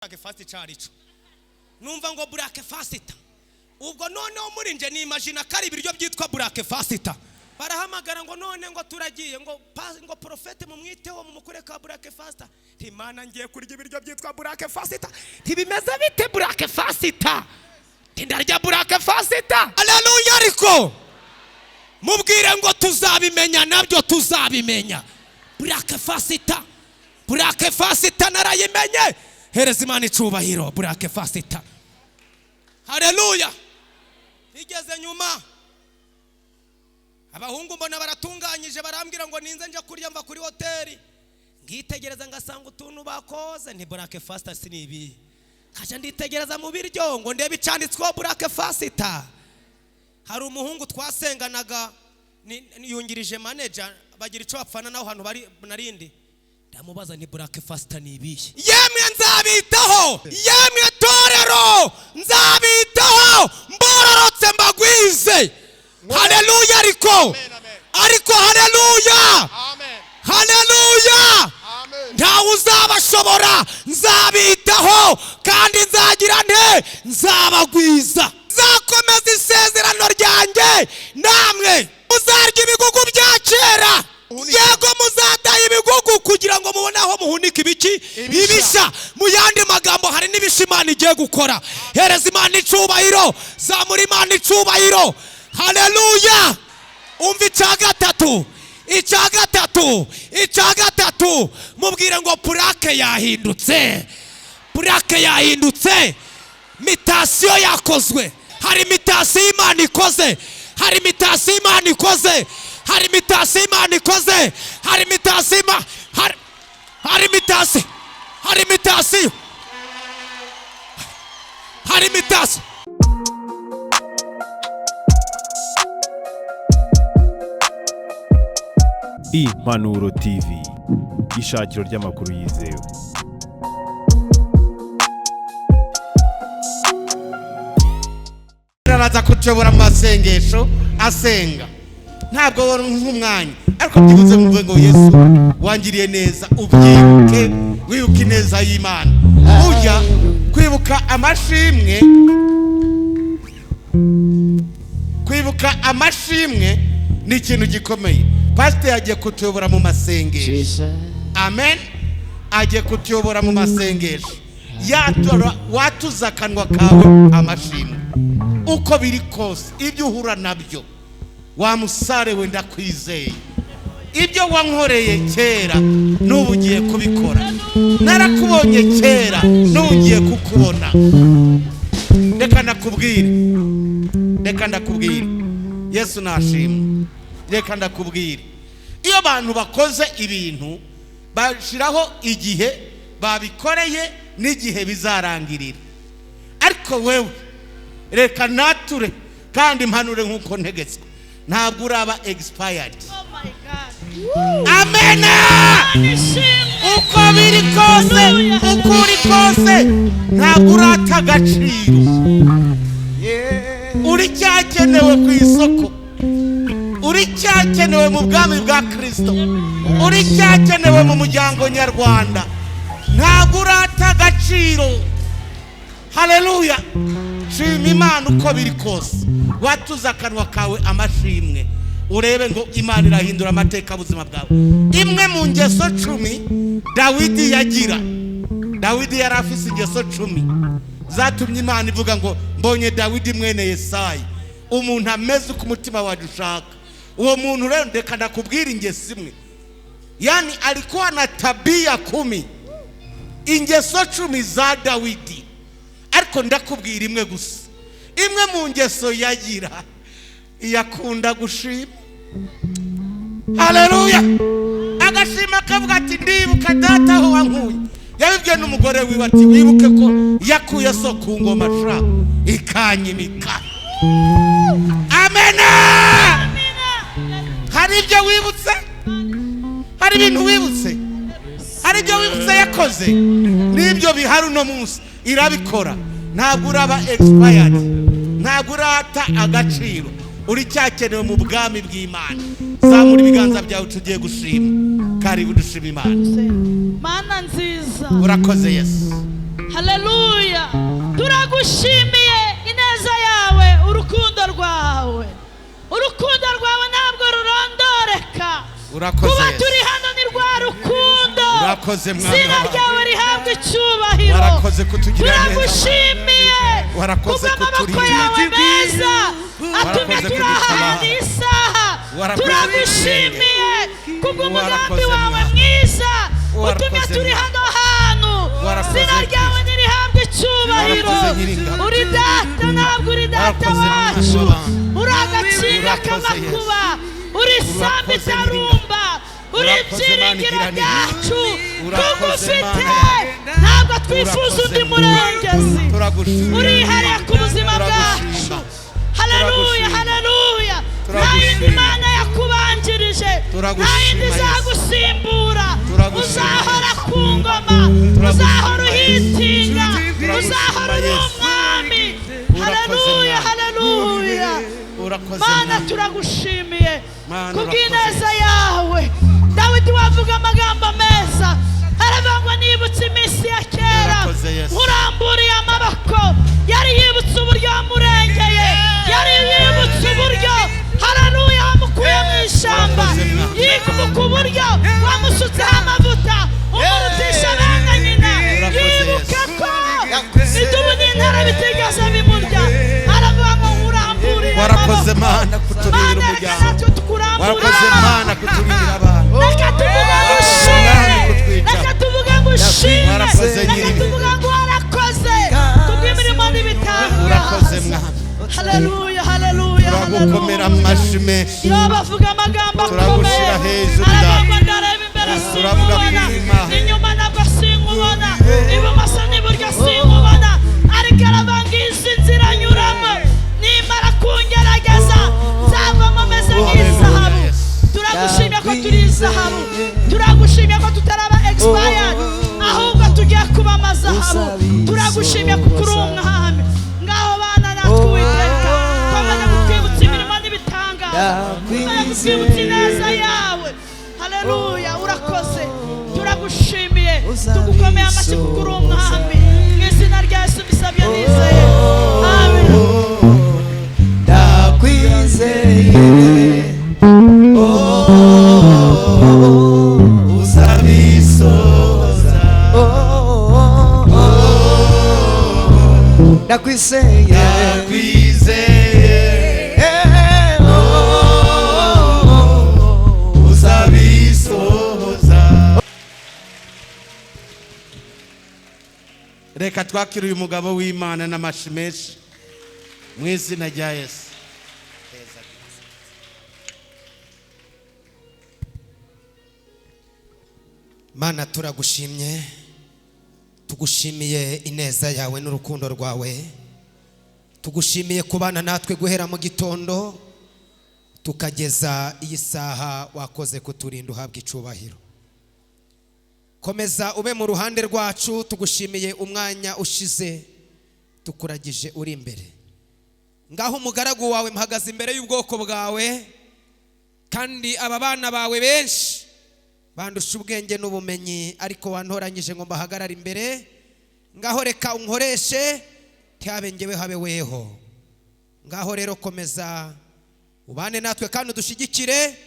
Breakfast carico numva ngo breakfast. Ubwo noneho muri nje nimagina ko ari ibiryo byitwa breakfast. Barahamagara ngo none ngo turagiye ngo ngo profete mumwiteho mumukure ka breakfast. Imana ngiye kurya ibiryo byitwa breakfast. Ntibimeze bite breakfast? Ndarya breakfast. Haleluya. Ariko mubwire ngo tuzabimenya, nabyo tuzabimenya. Breakfast, breakfast narayimenye. Hereza Imana icubahiro. Breakfast. Haleluya. Bigeze nyuma abahungu mbona baratunganyije, barambwira ngo ninze nje kurya. Mva kuri hoteli ngitegereza ngasanga utuntu bakoze ni breakfast, si ibi. Kaje nditegereza mu biryo ngo ndebe icanditsweho breakfast. Hari umuhungu twasenganaga yungirije manager, bagira ico bapfana naho hantu bari narindi. Ndamubaza ni breakfast ni ibihe? Yemwe nzabitaho, yemwe torero nzabitaho, mbororotse mbagwize. Haleluya. Ariko ariko haleluya, haleluya. Ntawe uzabashobora. Nzabitaho kandi nzagira nte? Nzabagwiza, nzakomeza isezerano ryanjye namwe. Muzarya ibigugu bya kera. Yego, muzataha ibigugu kugira ngo mubone aho muhunika ibiki? Ibisha. Mu yandi magambo, hari n'ibisha Imana igiye gukora. Hereza Imana icubahiro, zamura Imana icubahiro. Haleluya. Umva icya gatatu, icya gatatu, icya gatatu. Mubwire ngo plaque yahindutse, plaque yahindutse, mutation yakozwe. Hari mutation Imana ikoze, hari mutation Imana ikoze, hari mutation Imana ikoze, hari mutation, hari mutation, hari mutation, hari mutation. Impanuro TV, ishakiro ry'amakuru yizewe. Araza kutuyobora mu masengesho asenga. Ntabwo wari nk'umwanya, ariko byibuze mwumve ngo Yesu wangiriye neza. Ubyibuke, wibuke ineza y'Imana. Burya kwibuka amashimwe, kwibuka amashimwe ni ikintu gikomeye. Pasiteri agiye kutuyobora mu masengesho. Amen. Agiye kutuyobora mu masengesho. Yatora watuza akanwa kawe amashimwe. Uko biri kose, ibyo uhura nabyo, wa musare we, ndakwizeye. Ibyo wankoreye kera n'ubu ugiye kubikora. Narakubonye kera, n'ubu ugiye kukubona. Reka ndakubwire, reka ndakubwire, Yesu nashimwe. Reka ndakubwire, iyo abantu bakoze ibintu bashyiraho igihe babikoreye n'igihe bizarangirira. Ariko wewe, reka nature kandi mpanure nk'uko ntegetswe, ntabwo uraba expired. Oh my God. Amena. Uko biri kose, uko uri kose, ntabwo urata agaciro. Uri cyakenewe ku isoko, uri cyakenewe mu bwami bwa Kirisito, uri cyakenewe mu muryango nyarwanda. Ntabwo urata agaciro. Haleluya. Shima Imana uko biri kose, watuze akanwa kawe amashimwe, urebe ngo Imana irahindura amateka y'ubuzima bwawe. Imwe mu ngeso 10 Dawidi yagira, Dawidi yari afise ingeso 10 zatumye Imana ivuga ngo mbonye Dawidi mwene Yesayi, umuntu ameze uko umutima wawe ushaka. Uwo muntu rero, reka ndakubwira ingeso imwe. Yani alikuwa na tabia 10, ingeso 10 za Dawidi, ariko ndakubwira imwe gusa. Imwe mu ngeso yagira, yakunda gushima. Haleluya. Agashima akavuga ati ndibuka data aho wankuye. Yabibwiye n'umugore wiwe ati wibuke ko yakuye so ku ngoma sha ikanyimika. Amena. Hari ibyo wibutse, hari ibintu wibutse, hari ibyo wibutse yakoze, n'ibyo bihari uno munsi irabikora. Ntabwo uraba expired, ntabwo urata agaciro, uri cyakenewe mu bwami bw'Imana. Zamura ibiganza byawe, tugiye gushima. Karibu dushima Imana. Mana nziza. Urakoze Yesu. Haleluya. Turagushimiye ineza yawe, urukundo rwawe. Urukundo rwawe ntabwo rurondoreka. Urakoze Kuba Yesu. turi hano ni rwa rukundo. Urakoze Mwami Izina wacu. ryawe rihabwa icyubahiro. Warakoze kutugirira neza. Turagushimiye Warakoze kubw'amaboko kuturinda. yawe meza atumye Warakoze turi ahantu kudutabara. iyi saha. Warakoze Turagushimiye kubw'umugambi Warakoze wawe Mwami. mwiza utumye Warakoze turi Mwami. hano hantu. Warakoze Izina ryawe Kristo. nirihabwe icyubahiro. Warakoze Nyiringabo. Uri data, ntabwo uri data Warakoze Mwami wacu. w'abantu. Uri agakinga Urakoze k'amakuba, uri isambu Urakoze itarumba, uri Urakoze Mana ibyiringiro igira neza. byacu. Urakoze Tugufite, Mana. ntabwo twifuza Urakoze undi Mana. murengezi. Turagushima. Urihariye ku buzima bwacu. Turagushima. Haleluya, Turagushima. haleluya. Nta yindi Turagushima. Mana yakubanjirije, nta Turagushima, yindi Yesu. izagusimbura. Turagushima, Uzahora Yesu. ku ngoma, Turagushima, uzahora Yesu. uhitinga, Turagushima, uzahora uri Yesu. umwami. Urakoze, Haleluya, Mwami. haleluya. Urakoze Mana, Mwami. turagushimiye Mana, kubw'ineza urakoze. yawe. Dawidi wavuga amagambo meza, aravuga ngo nibutse iminsi ya kera, Urakoze, Yesu. nkuramburiye amaboko. Yari yibutse uburyo wamurengeye, yari yibutse uburyo, haleluya, wamukuye mu ishyamba, Urakoze, Mwami. yibuka uburyo wamusutseho amavuta umurutisha bene nyina, Urakoze, yibuka Yesu. ko idubu n'intare bitigeze bimurya. Aravuga ngo nkuramburiye Warakoze amaboko. Mana kuturindira Mana, reka umuryango. natwe tukurambure Warakoze amaboko. Mana kuturindira abantu. Reka tuvuge ngo ushime, kutwica. reka tuvuge ngo ushime, Warakoze reka Nyiribihe. tuvuge ngo warakoze kubw'imirimo n'ibitangaza. Urakoze Mwami. Haleluya, haleluya, Turagukomera haleluya. amashyi menshi. Iyo bavuga amagambo akomeye, Turagushira hejuru, aravuga ngo Data. ndareba imbere Turavuga sinkubona, kwima. inyuma nabwo sinkubona, ibumoso n'iburyo sinkubona, ariko aravuga ngo izi nzira nyuramo nimara kungerageza nzavamo meze nk'izahabu. Yesu. Turagushimye ko turi izahabu, turagushimye ko tutaraba expired, ahubwo tugiye kuba amazahabu. Turagushimye kuko uri umwami. Ngaho bana natwe, Uwiteka, komeza kutwibutsa imirimo n'ibitangaza, komeza kutwibutsa ineza yawe. Haleluya, urakoze, turagushimiye, tugukomeye amashyi kuko uri umwami. Mu izina rya Yesu mbisabye nizeye, amen. Ndakwizeye, oh, Uzabisohoza. oh, oh, ndakwizeye, Ndakwizeye. eh, oh, Uzabisohoza. Reka twakire uyu mugabo w'Imana n'amashi menshi mu izina rya Yesu. Mana, turagushimye, tugushimiye ineza yawe n'urukundo rwawe. Tugushimiye kubana natwe guhera mu gitondo tukageza iyi saha. Wakoze kuturinda, uhabwa icubahiro. Komeza ube mu ruhande rwacu. Tugushimiye umwanya ushize, tukuragije uri imbere. Ngaho umugaragu wawe mpagaze imbere y'ubwoko bwawe, kandi aba bana bawe benshi bandusha ubwenge n'ubumenyi, ariko wantoranyije ngo mbahagarare imbere. Ngaho reka unkoreshe, ntihabe ngewe, habe weho. Ngaho rero komeza ubane natwe kandi udushyigikire.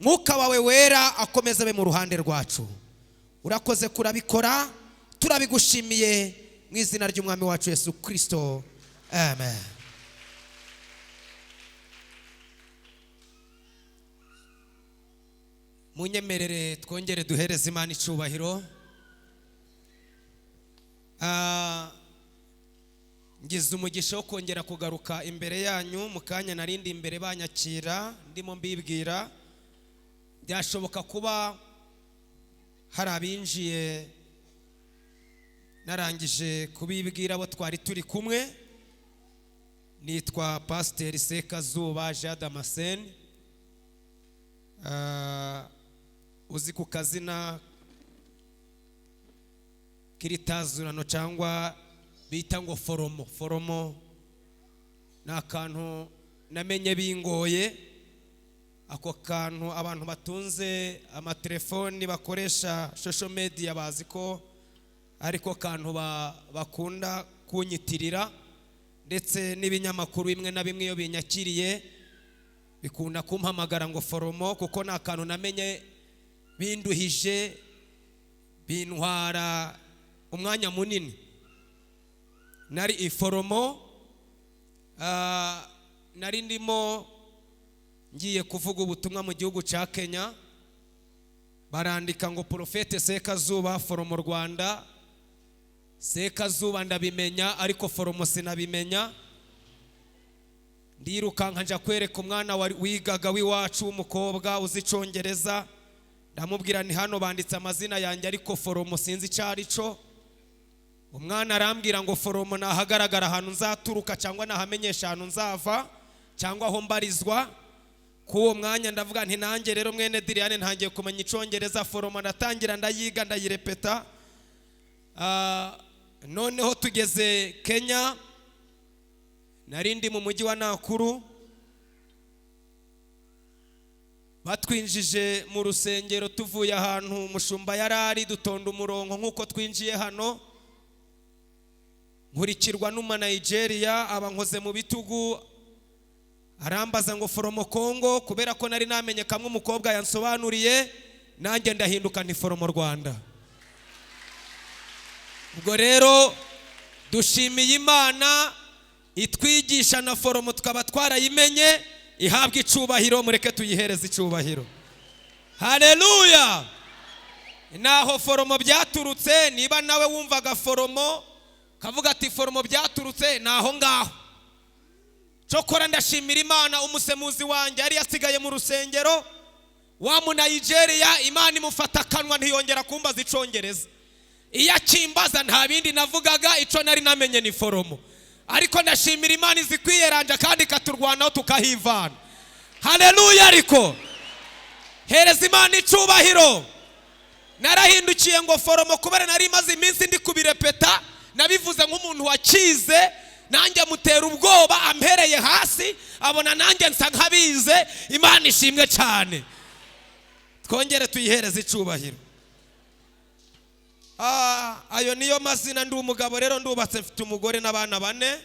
Mwuka wawe wera akomeze abe mu ruhande rwacu. Urakoze kurabikora, turabigushimiye mu izina ry'umwami wacu Yesu Kirisito, amen. Munyemerere twongere duhereze Imana icubahiro. Ngize umugisha wo kongera kugaruka imbere yanyu. Mu kanya narindi imbere banyakira, ndimo mbibwira. Byashoboka kuba hari abinjiye narangije kubibwira abo twari turi kumwe. Nitwa Pasiteri Sekazuba Jean Damascene, uzi ku kazina k'iritazurano cyangwa bita ngo foromo. Foromo ni akantu namenye bingoye. Ako kantu abantu batunze amatelefoni bakoresha social media bazi ko Ariko kantu bakunda kunyitirira, ndetse n'ibinyamakuru bimwe na bimwe iyo binyakiriye bikunda kumpamagara ngo foromo, kuko ni akantu namenye binduhije, bintwara umwanya munini. Nari iforomo, nari ndimo ngiye kuvuga ubutumwa mu gihugu cya Kenya, barandika ngo Prophète Sekazuba foromo Rwanda. Sekazuba ndabimenya, ariko foromo sinabimenya. Ndirukanka nja kwereka umwana wigaga w'iwacu w'umukobwa uzi icyongereza, ndamubwira ni hano banditse amazina yanjye ariko foromo sinzi icyo ari cyo. Umwana arambwira ngo foromo nahagaragara ahantu nzaturuka, cyangwa nahamenyesha ahantu nzava, cyangwa aho mbarizwa. K'uwo mwanya ndavuga nti nanjye rero mwene Diriyane ntangiye kumenya icyongereza. Foromo ndatangira ndayiga, ndayirepeta. Noneho tugeze Kenya, nari ndi mu mujyi wa Nakuru, batwinjije mu rusengero tuvuye ahantu umushumba yari ari, dutonda umurongo nk'uko twinjiye hano. Nkurikirwa n'uma Nigeria, abankoze mu bitugu, arambaza ngo foromo Kongo. Kubera ko nari namenye kamwe umukobwa yansobanuriye, nanjye ndahinduka nti foromo Rwanda. Ubwo rero dushimiye Imana itwigisha na foromo tukaba twarayimenye, ihabwa icubahiro, mureke tuyihereze icubahiro. Haleluya! Naho foromo byaturutse, niba nawe wumvaga foromo kavuga ati foromo byaturutse, naho ngaho. Cokora ndashimira Imana, umusemuzi wanjye yari yasigaye mu rusengero wa mu Nigeria, Imana imufata akanwa ntiyongera kumbaza icongereza. Iyo akimbaza nta bindi navugaga, ico nari namenye ni foromo. Ariko ndashimira Imana izi kwiyeranja kandi ikaturwanaho tukahivana. Haleluya! Ariko hereza Imana icubahiro. Narahindukiye ngo foromo, kubera nari maze iminsi ndi kubirepeta, nabivuze nk'umuntu wakize, nanjye mutera ubwoba, ampereye hasi abona nanjye nsa nkabize. Imana ishimwe cyane, twongere tuyihereze icubahiro. Ayo niyo mazina. Ndi umugabo rero, ndubatse, mfite umugore n'abana bane,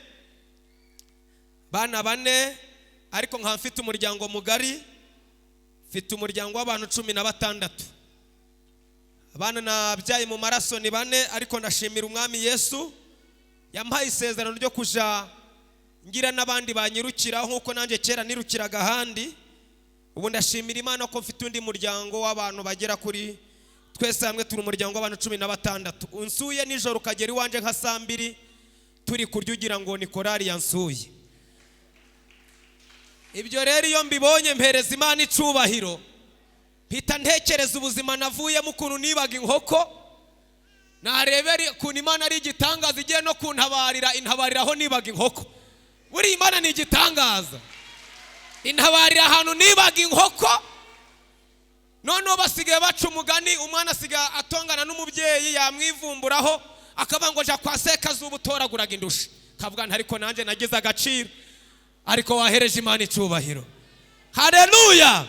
bana bane, ariko nkaba mfite umuryango mugari, mfite umuryango w'abantu 16. Abana nabyaye mu maraso ni 4, ariko ndashimira Umwami Yesu yampaye isezerano ryo kuja ngira n'abandi banyirukira nk'uko nanjye kera nirukiraga ahandi. Ubu ndashimira Imana ko mfite undi muryango w'abantu bagera kuri twese hamwe turi umuryango w'abantu 16. Unsuye nijoro ukagera iwanje nka saa 2 turi kurya ugira ngo ni korali yansuye. Ibyo rero iyo mbibonye mpereza Imana icubahiro, mpita ntekereza ubuzima navuyemo, ukuntu nibaga inkoko, narebera ukuntu Imana ari igitangaza igiye no kuntabarira, intabarira aho nibaga inkoko. Buriya Imana ni igitangaza, intabarira ahantu nibaga inkoko. Noneho basigaye baca umugani, umwana asigaye atongana n'umubyeyi yamwivumburaho akavuga ngo jya kwa Sekazuba utoraguraga indusha, kavuga nti ariko nanjye nagize agaciro, ariko wahereje Imana icubahiro. Haleluya!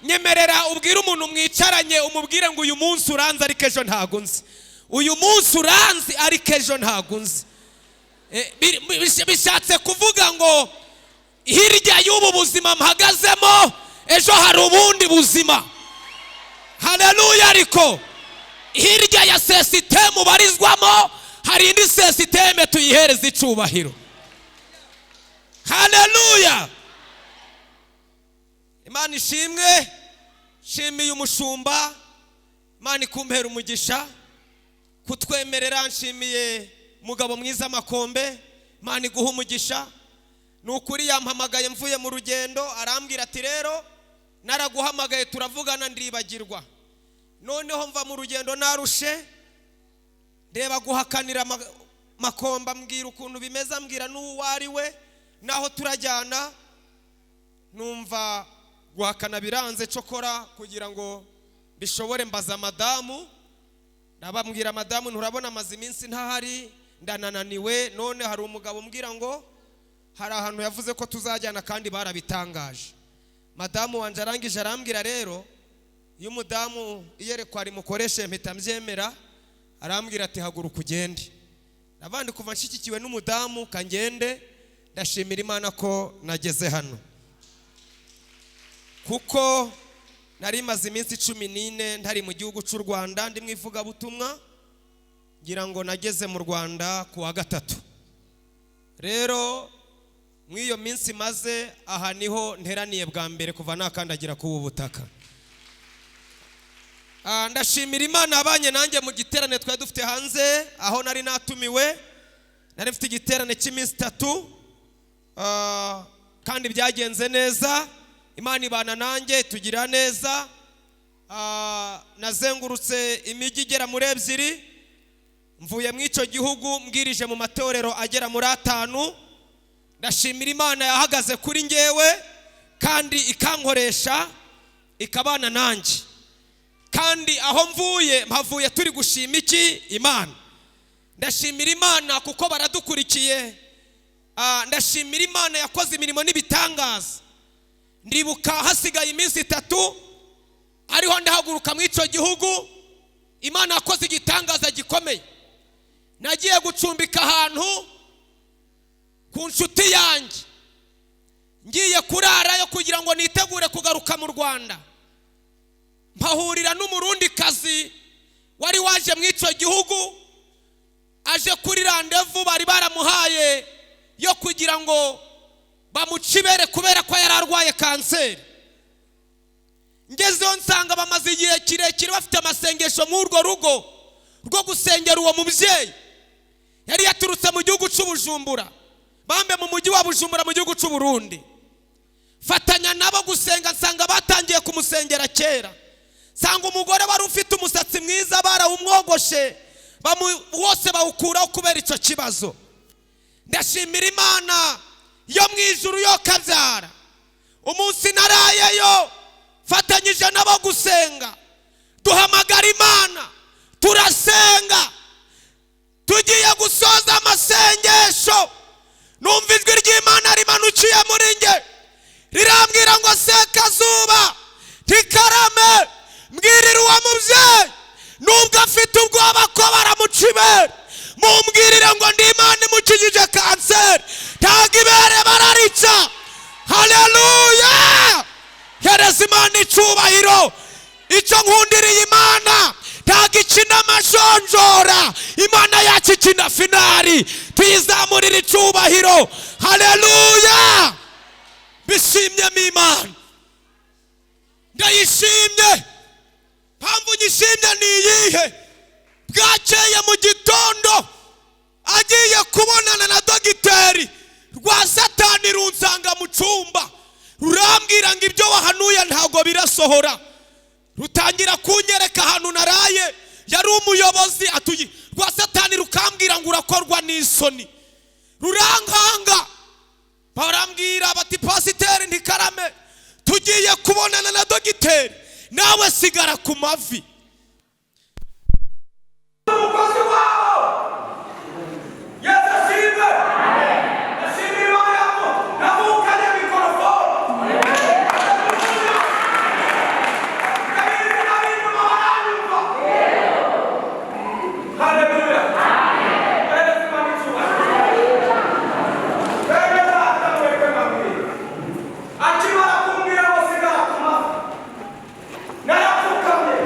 Nyemerera ubwire umuntu mwicaranye, umubwire ngo uyu munsi uranzi ariko ejo ntago nzi, uyu munsi uranzi ariko ejo ntago nzi. Bishatse kuvuga ngo hirya y'ubu buzima mpagazemo ejo hari ubundi buzima. Haleluya! Ariko hirya ya sesiteme ubarizwamo hari indi sesiteme, tuyihereza icubahiro. Haleluya! Imana ishimwe. Nshimiye umushumba, Imana ikumpera umugisha kutwemerera. Nshimiye mugabo mwiza Makombe, Imana iguha umugisha. Ni ukuri yampamagaye mvuye mu rugendo, arambwira ati rero naraguhamagaye turavugana ndibagirwa. Noneho mva mu rugendo narushe, ndeba guhakanira Makomba, mbwira ukuntu bimeze, ambwira n'uwo ari we naho turajyana. Numva guhakana biranze, cokora kugira ngo bishobore mbaza madamu, ndabambwira madamu nturabona amaze iminsi ntahari, ndanananiwe, none hari umugabo umbwira ngo hari ahantu yavuze ko tuzajyana kandi barabitangaje. Madamu wanje arangije arambwira rero, iyo umudamu iyerekwa rimukoreshe mpita mbyemera, Arambwira ati: "Haguruka ugende." Nabandi kuva nshyigikiwe n'umudamu kangende. Ndashimira Imana ko nageze hano, kuko nari maze iminsi 14 ntari mu gihugu cy'u Rwanda, ndi mu ivugabutumwa. Ngira ngo nageze mu Rwanda ku wa gatatu. Rero muri iyo minsi maze aha, niho nteraniye bwa mbere kuva nakandagira ku ubu butaka. Ndashimira Imana abanye nanjye mu giterane twari dufite hanze aho nari natumiwe. Nari mfite igiterane cy'iminsi 3, kandi byagenze neza. Imana ibana nanjye, tugira neza. Nazengurutse imijyi igera muri ebyiri, mvuye muri icyo gihugu mbwirije mu matorero agera muri atanu. Ndashimira Imana yahagaze kuri ngewe kandi ikankoresha, ikabana nanjye. Kandi aho mvuye, mpavuye turi gushima iki? Imana. Ndashimira Imana kuko baradukurikiye. Ndashimira Imana yakoze imirimo n'ibitangaza. Ndibuka hasigaye iminsi 3 ariho ndahaguruka muri icyo gihugu, Imana yakoze igitangaza gikomeye. Nagiye gucumbika ahantu ku nshuti yanjye, ngiye kurarayo kugira ngo nitegure kugaruka mu Rwanda. Mpahurira n'Umurundikazi wari waje muri icyo gihugu, aje kuri rendez-vous bari baramuhaye yo kugira ngo bamuce ibere kubera ko yari arwaye kanseri. Ngezeho nsanga bamaze igihe kirekire bafite amasengesho muri urwo rugo rwo gusengera uwo mubyeyi. Yari yaturutse mu gihugu cy'Ubujumbura, bambe mu mujyi wa Bujumbura mu gihugu cy'u Burundi. Fatanya nabo gusenga, nsanga batangiye kumusengera kera. Nsanga umugore wari ufite umusatsi mwiza barawumwogoshe wose bawukuraho kubera icyo kibazo. Ndashimira Imana yo mu ijuru yo kabyara. Umunsi narayeyo, fatanyije nabo gusenga, duhamagara Imana, turasenga. Tugiye gusoza amasengesho, numva ijwi ry'Imana rimanukiye muri nge, rirambwira ngo: "Sekazuba, ntikarame, mbwirira uwo mubyeyi, nubwo afite ubwoba ko baramuca ibere, mumbwirire ngo ndi Imana imukijije kanseri, ntabwo ibere bararica." Haleluya! Hereza Imana icyubahiro. Icyo nkundiriye Imana, ntabwo ikina amajonjora. Imana yacu ikina finale. Tuyizamurire icyubahiro. Haleluya! Bishimyemo Imana, ndayishimye. Mpamvu nyishimye ni iyihe? Bwakeye mu gitondo agiye kubonana na dogiteri, rwa Satani runsanga mu cyumba, rurambwira ngo: "Ibyo wahanuye ntabwo birasohora." Rutangira kunyereka ahantu naraye. Yari umuyobozi atuye. Rwa Satani rukambwira ngo: "Urakorwa n'isoni." Rurankanga, barambwira bati: "Pasiteri, ntikarame, tugiye kubonana na dogiteri, nawe sigara ku mavi." Umukozi wabo. Yesu ashimwe. Ashimwe Imana ko navukanye mikorofone. Ndabizi n'ab'inyuma baranyumva. Haleluya. Hereza Imana icyubahiro. Bene data, mureke mbabwire, akimara kumbwira ngo sigara ku mavi, narapfukamye.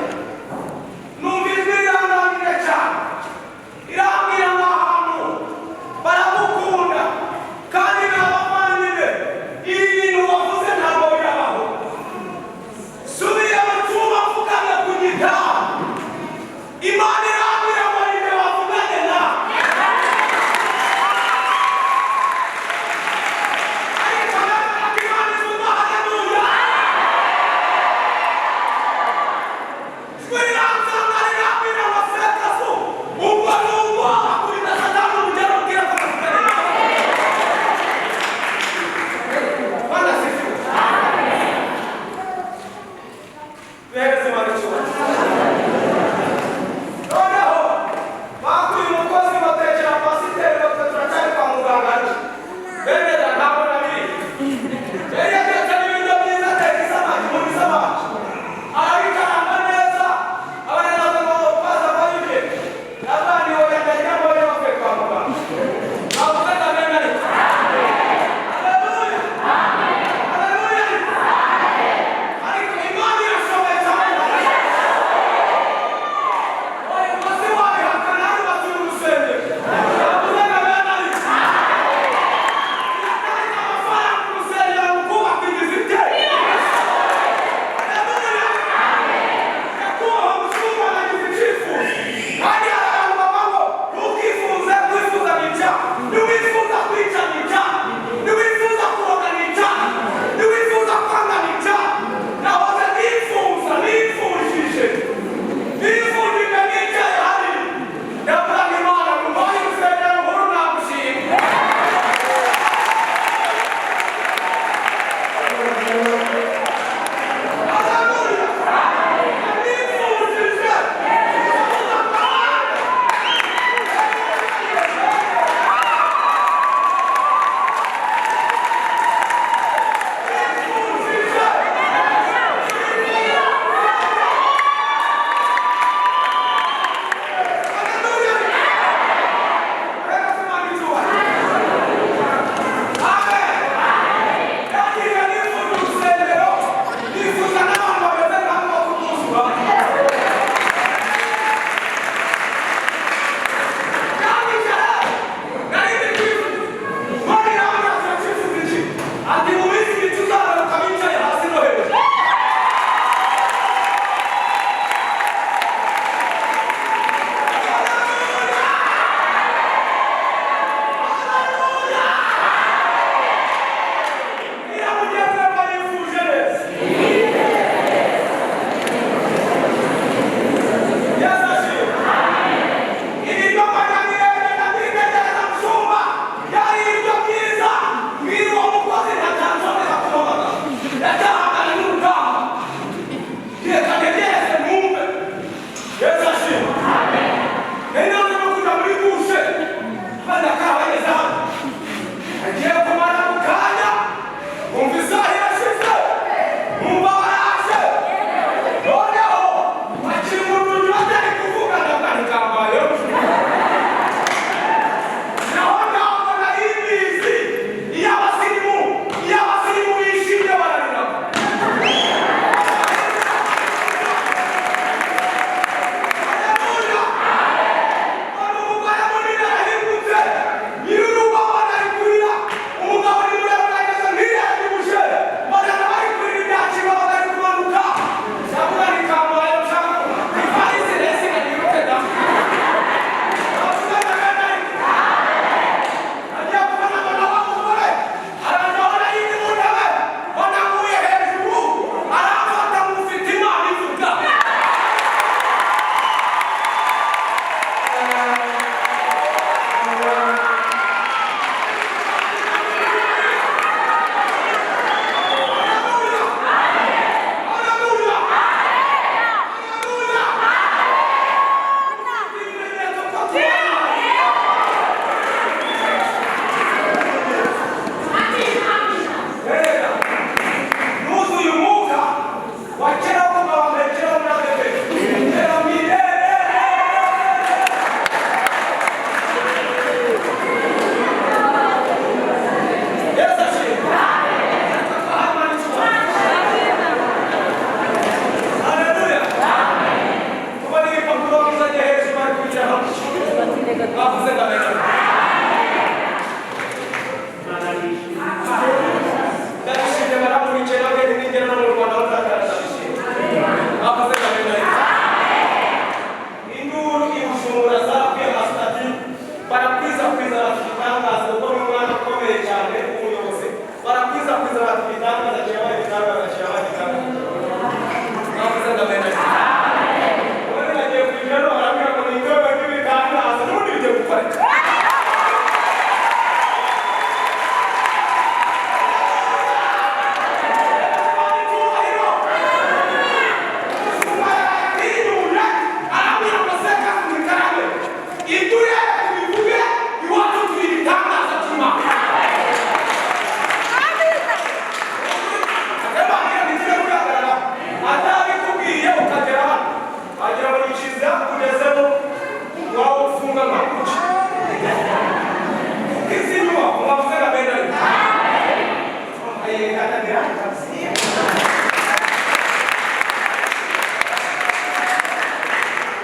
Izi nyubako mwavuze ngo amen ariko.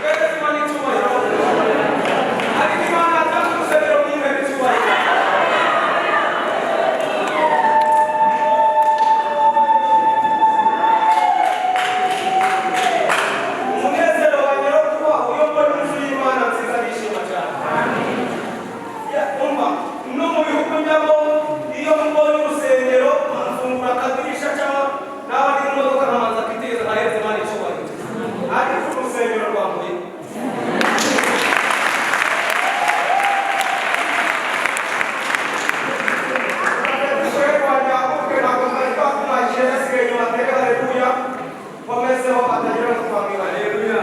Twese Imana icyubahiro. Ariko Imana yatanze urusengero rw'imbere icyubahiro. Umunezero wanjye wo kubaho iyo mbonye inzu y'Imana nziza nishima cyane. Ya, umva, no mu bihugu njyamo iyo mbonye urusengero mfungura akadirisha cyangwa naba ndi mu modoka nkabanza kwitegereza nkahereza Imana icyubahiro. Ariko urusengero rwambuye. Haleluya.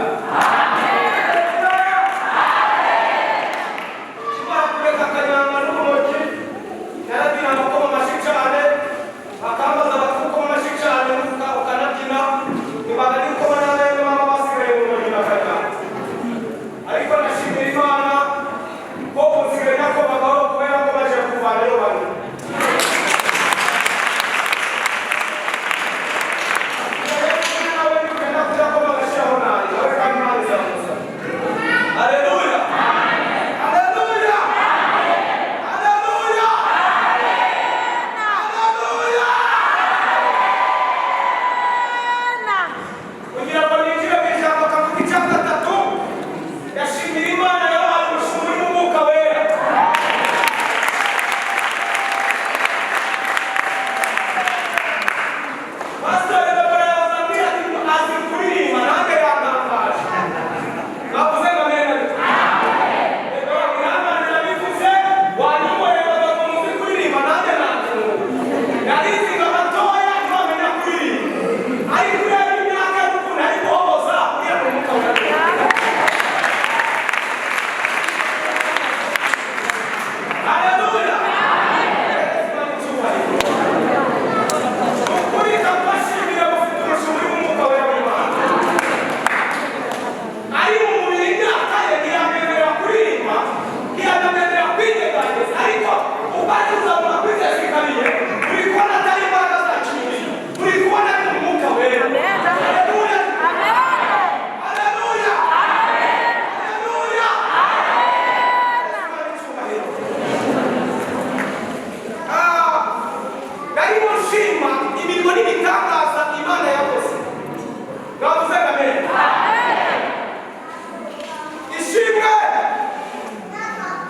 Kureka akanyanga n'urumogi narabyina amakoma amashyi cyane bakambaza bati gukoma amashyi cyane ukanabyina ntibaga ari gukoma na bene mama basigaye mu rumogi bakanyanga ariko ndashimira Imana ko ubu nsigaye nakomagaho kubera ko baje kuvanayo bamwe. Haleluya! Haleluya! Haleluya! Haleluya! Kugira ngo ninjire mu ijambo kavuga icya gatatu, ndashimira Imana yabahaye umushumba w'Umwuka Wera. Pastor Debora yazambwira ati azi kuririmba nanjye yantangaje. Bavuze ngo amen ariko. Imana yabivuze, wanyumva ngo muzi kuririmba nanjye nanjye. Narizi ngo abatoya ntibamenya kuririmba. Ariko ureba imyaka y'ukuntu ari guhoboza, uriya ni umwuka wera. Haleluya! Ukuri ndabashimira mufite umushumba w'umwuka wera w'Imana. Ari mu mubiri imyaka ye ntiyamwemerera kuririmba, ntiyamwemerera kwinyeganyeza, ariko uko ari kuzamura kuri esikariye, uri kubona atari imbaraga za kimubiri, uri kubona ari mu mwuka wera. Haleluya! Haleluya! Haleluya! Ah, narimo nshima imirimo n'ibitangaza Imana yakoze. Mwavuze ngo amen. Ishimwe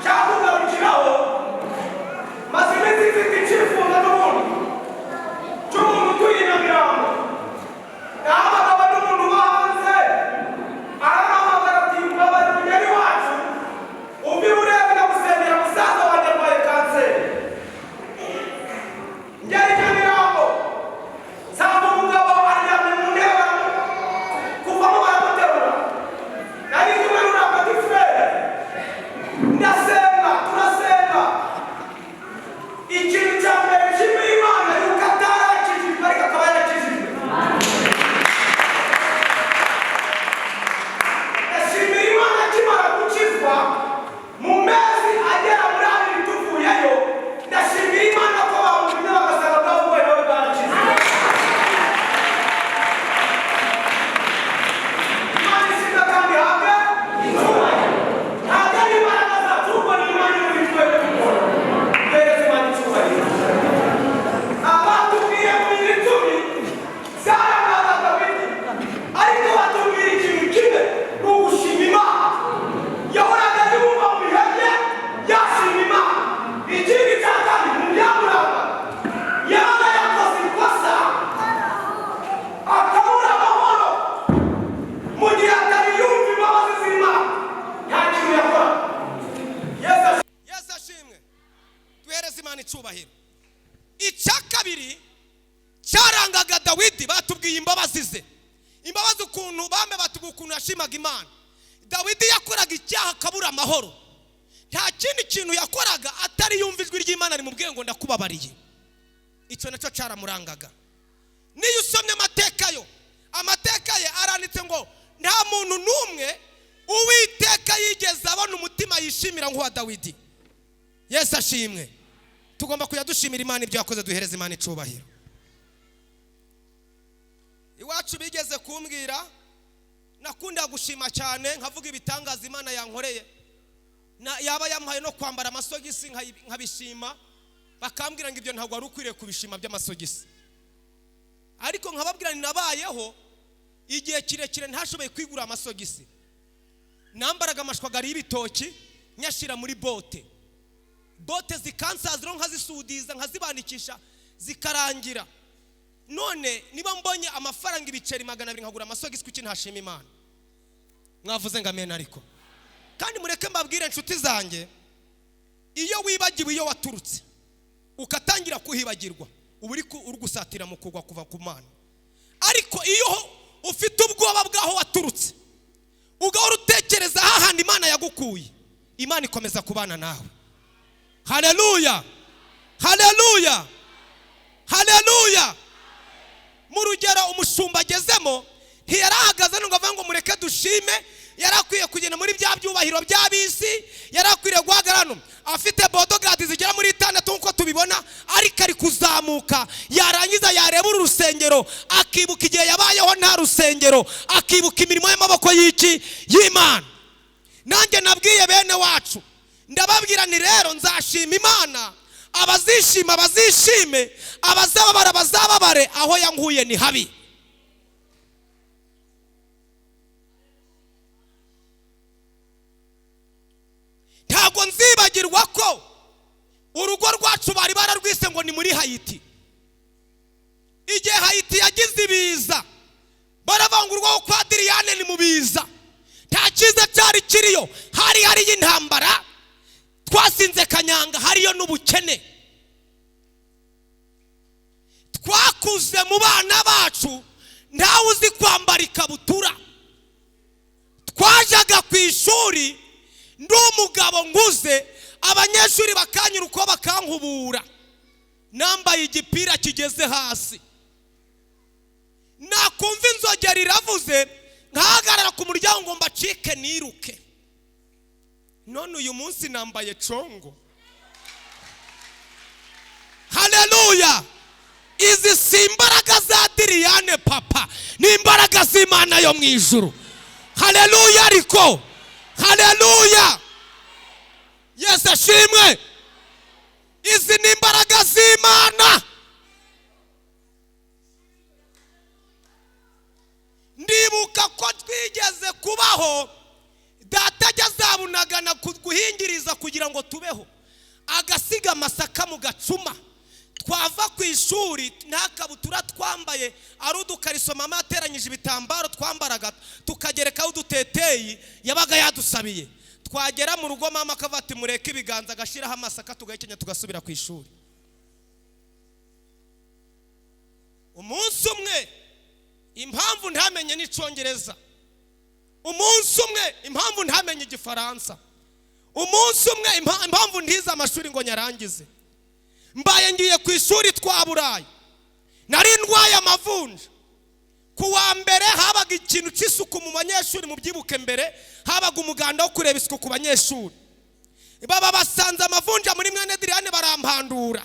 cyakugarukiraho maze iminsi mfite icyifuzo n'ubundi cy'umuntu utuye i Nyamirambo. Nahamagawe n'umuntu uba hanze, arampamagara ati mbabarira ugere iwacu, umve urebe ndagusengera musaza wanjye arwaye kanseri. Ngera i Nyamirambo, nsanga umugabo aryamye mu ntebe kuvamo baramuterura. Nari kumwe n'uriya petit frere. Ndasenga, turasenga. Ikintu cya mbere nshimira Imana yuko atarakijijwe ariko akaba yarakijijwe. Ndashimira Imana akimara gukizwa mu mezi agera muri abiri tuvuyeyo, ndashimira Imana ko bamupimye bagasanga bwa burwayi nawe bwarakize. Imana ishimwe kandi ihabwe icyubahiro. Ntabwo ari imbaraga zacu, ahubwo ni Imana iri muri twebwe dukora. Duhereze Imana icyubahiro. Abatubwiye mu bibiri icumi byarangaga Dawidi, ariko batubwira ikintu kimwe, ni ugushima Imana. Yahoraga yumva mu bihe bye yashima Imana. Ikindi cya kabiri mu byamuranga, yabaga yakoze ikosa akabura amahoro mu gihe atari yumva imbabazi z'Imana, nta kintu yakora. Yesu ashimwe, duhereze Imana icyubahiro. Icya kabiri cyarangaga Dawidi, batubwiye imbabazi ze, imbabazi ukuntu bambe batubwiye ukuntu yashimaga Imana. Dawidi yakoraga icyaha akabura amahoro, nta kindi kintu yakoraga atari yumva ijwi ry'Imana rimubwiye ngo ndakubabariye. Icyo nacyo cyaramurangaga. Niyo usomye amateka yo, amateka ye aranditse ngo nta muntu n'umwe Uwiteka yigeze abona umutima yishimira nk'uwa Dawidi. Yesu ashimwe. Tugomba kujya dushimira Imana ibyo yakoze, duhereza Imana icubahiro. Iwacu bigeze kumbwira, nakunda gushima cyane, nkavuga ibitangaza Imana yankoreye, yaba yamuhaye no kwambara amasogisi nkabishima, bakambwira ngo ibyo ntabwo wari ukwiriye kubishima by'amasogisi. Ariko nkababwira nti nabayeho igihe kirekire ntashoboye kwigura amasogisi, nambaraga amashwagari y'ibitoki nyashyira muri bote, bote zikansazira nkazisudiza nkazibanikisha zikarangira. None niba mbonye amafaranga ibiceri 200 nkagura amasogisi, kuki ntashima Imana? Mwavuze ngo amen. Ariko kandi mureke mbabwire inshuti zanjye, iyo wibagiwe iyo waturutse ukatangira kuhibagirwa, uba uri gusatira mu kugwa kuva ku Mana. Ariko iyo ufite ubwoba bw'aho waturutse, ugahora utekereza hahandi Imana yagukuye, Imana ikomeza kubana nawe. Haleluya, haleluya, haleluya. Mu rugero umushumba agezemo, ntiyarahagaze ngo avuge ngo mureke dushime, yarakwiye kugenda muri bya byubahiro by'ab'isi, yarakwiriye guhagarara hano afite bodogadi zigera muri 6 nk'uko tubibona, ariko ari kuzamuka, yarangiza yareba uru rusengero akibuka igihe yabayeho nta rusengero, akibuka imirimo y'amaboko y'iki y'Imana. Nanjye nabwiye bene wacu, ndababwira nti rero nzashima Imana, abazishima bazishime, abazababara bazababare, aho yankuye ni habi. Ntabwo nzibagirwa ko urugo rwacu bari bararwise ngo ni muri Haiti. Igihe Haiti yagize ibiza, baravangurwa ko kwa Diriyane ni mu biza, nta cyiza cyari kiriyo, hari hariyo intambara, twasinze kanyanga, hariyo n'ubukene. Twakuze mu bana bacu ntawe uzi kwambara ikabutura. Twajaga ku ishuri ndi umugabo nguze, abanyeshuri bakanyura uko bakankubura, nambaye igipira kigeze hasi, nakumva inzogera iravuze nkahagarara ku muryango ngo mbacike niruke. None uyu munsi nambaye congo. Haleluya. Izi si imbaraga za Diriyane papa, ni imbaraga z'Imana yo mu ijuru. Haleluya. Ariko haleluya, Yesu ashimwe. Izi ni imbaraga z'Imana. Ndibuka ko twigeze kubaho, data ajya azabunagana guhingiriza kugira ngo tubeho, agasiga amasaka mu gacuma. Twava ku ishuri nta kabutura twambaye, ari udukariso mama yateranyije ibitambaro twambaraga tukagerekaho uduteteyi yabaga yadusabiye. Twagera mu rugo mama akavuga ati mureke ibiganza, agashyiraho amasaka tugahekenya tugasubira ku ishuri. Umunsi umwe impamvu ntamenye n'icyongereza, umunsi umwe impamvu ntamenye igifaransa, umunsi umwe impamvu ntize amashuri ngo nyarangize, mbaye ngiye ku ishuri twaburaye, nari ndwaye amavunja. Ku wa mbere habaga ikintu cy'isuku mu banyeshuri, mubyibuke mbere habaga umuganda wo kureba isuku ku banyeshuri. Baba basanze amavunja muri mwene Diriyane barampandura,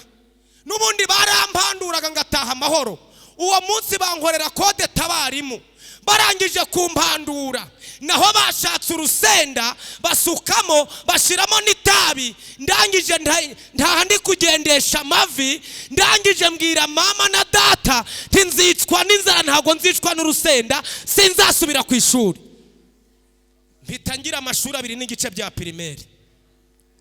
n'ubundi barampanduraga ngataha amahoro. Uwo munsi bankorera kode tabarimu, barangije kumpandura, naho bashatse urusenda basukamo bashiramo n'itabi. Ndangije ntaha ndi kugendesha amavi, ndangije mbwira mama na data nti nzicwa n'inzara, ntabwo nzicwa n'urusenda, sinzasubira ku ishuri. Mpita ngira amashuri 2.5 bya primaire,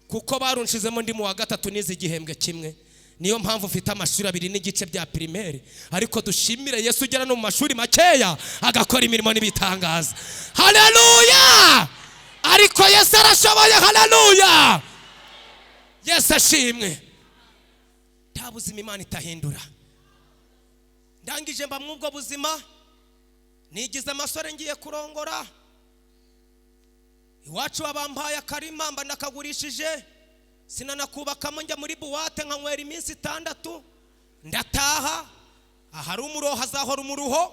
kuko barunshizemo ndi mu wa 3 nize igihembwe kimwe. Niyo mpamvu mfite amashuri 2.5 bya primaire. Ariko dushimire Yesu ugera no mu mashuri makeya agakora imirimo n'ibitangaza. Haleluya. Ariko Yesu arashoboye. Haleluya. Yesu ashimwe. Nta buzima Imana itahindura. Ndangije mba mw'ubwo buzima, nigize amasore ngiye kurongora. Iwacu babampaye akarima mba nakagurishije, sinanakubakamo, njya muri buwate nkanywera iminsi 6, ndataha. Ahari umuroho hazahora umuruho,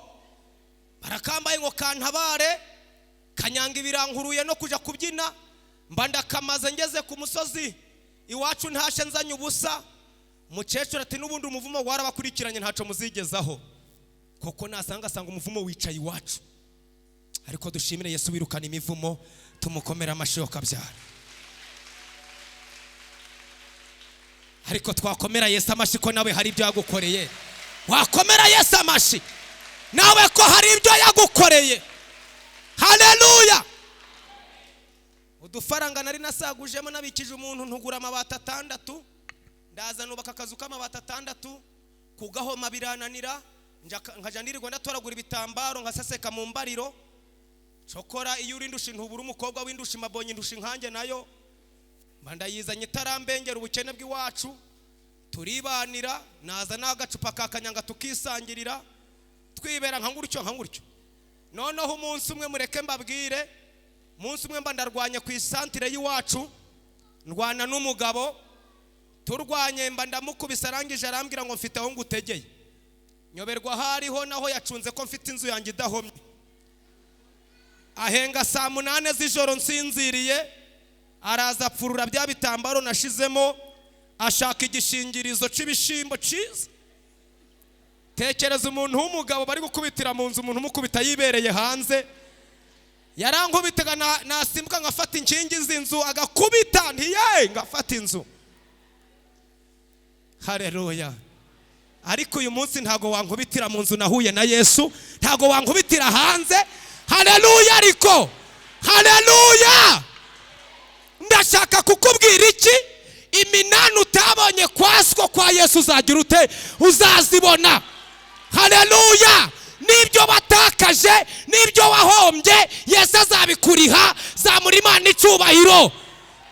barakambaye ngo kantabare, kanyanga ibirankuruye no kuja kubyina, mba ndakamaze ngeze ku musozi Iwacu ntashe nzanye ubusa. Mukecuru ati n'ubundi umuvumo warabakurikiranye, ntaco muzigezaho, koko nasanga asanga umuvumo wicaye iwacu. Ariko dushimire Yesu wirukana imivumo, tumukomera amashyi kabyara. Ariko twakomera Yesu amashyi ko nawe hari ibyo yagukoreye. Wakomera Yesu amashyi nawe ko hari ibyo yagukoreye. Haleluya. Udufaranga nari nasagujemo nabikije umuntu, ntugura amabati 6, ndaza nubaka akazu k'amabati 6, kugahoma birananira, nkajya ndirirwa ndatoragura ibitambaro nkaseseka mu mbariro. Cokora iyo uri ndusha ntubura umukobwa w'indusha mabonye indusha inkange nayo mba ndayizanye itarambengera ubukene bw'iwacu, turibanira, naza n'agacupa ka kanyanga tukisangirira, twibera nka ngutyo nka ngutyo. Noneho umunsi umwe, mureke mbabwire, umunsi umwe mba ndarwanye ku isantire y'iwacu, ndwana n'umugabo, turwanye mba ndamukubise, arangije arambwira ngo mfite aho ngutegeye. Nyoberwa hariho naho yacunze ko mfite inzu yanjye idahomye. Ahenga saa 8 z'ijoro nsinziriye, araza apfurura bya bitambaro nashizemo, ashaka igishingirizo c'ibishimbo ciza. Tekereza umuntu w'umugabo bari gukubitira mu nzu, umuntu umukubita yibereye hanze. Yarankubitaga nasimbuka ngafata inkingi z'inzu, agakubita ntiye ngafata inzu. Haleluya. Ariko uyu munsi ntago wankubitira mu nzu nahuye na Yesu, ntago wankubitira hanze. Haleluya. Ariko haleluya, ndashaka kukubwira iki: iminani utabonye kwaswo kwa Yesu uzagira ute? Uzazibona. Haleluya. Nibyo watakaje, nibyo wahombye, Yesu azabikuriha. Zamura Imana icyubahiro.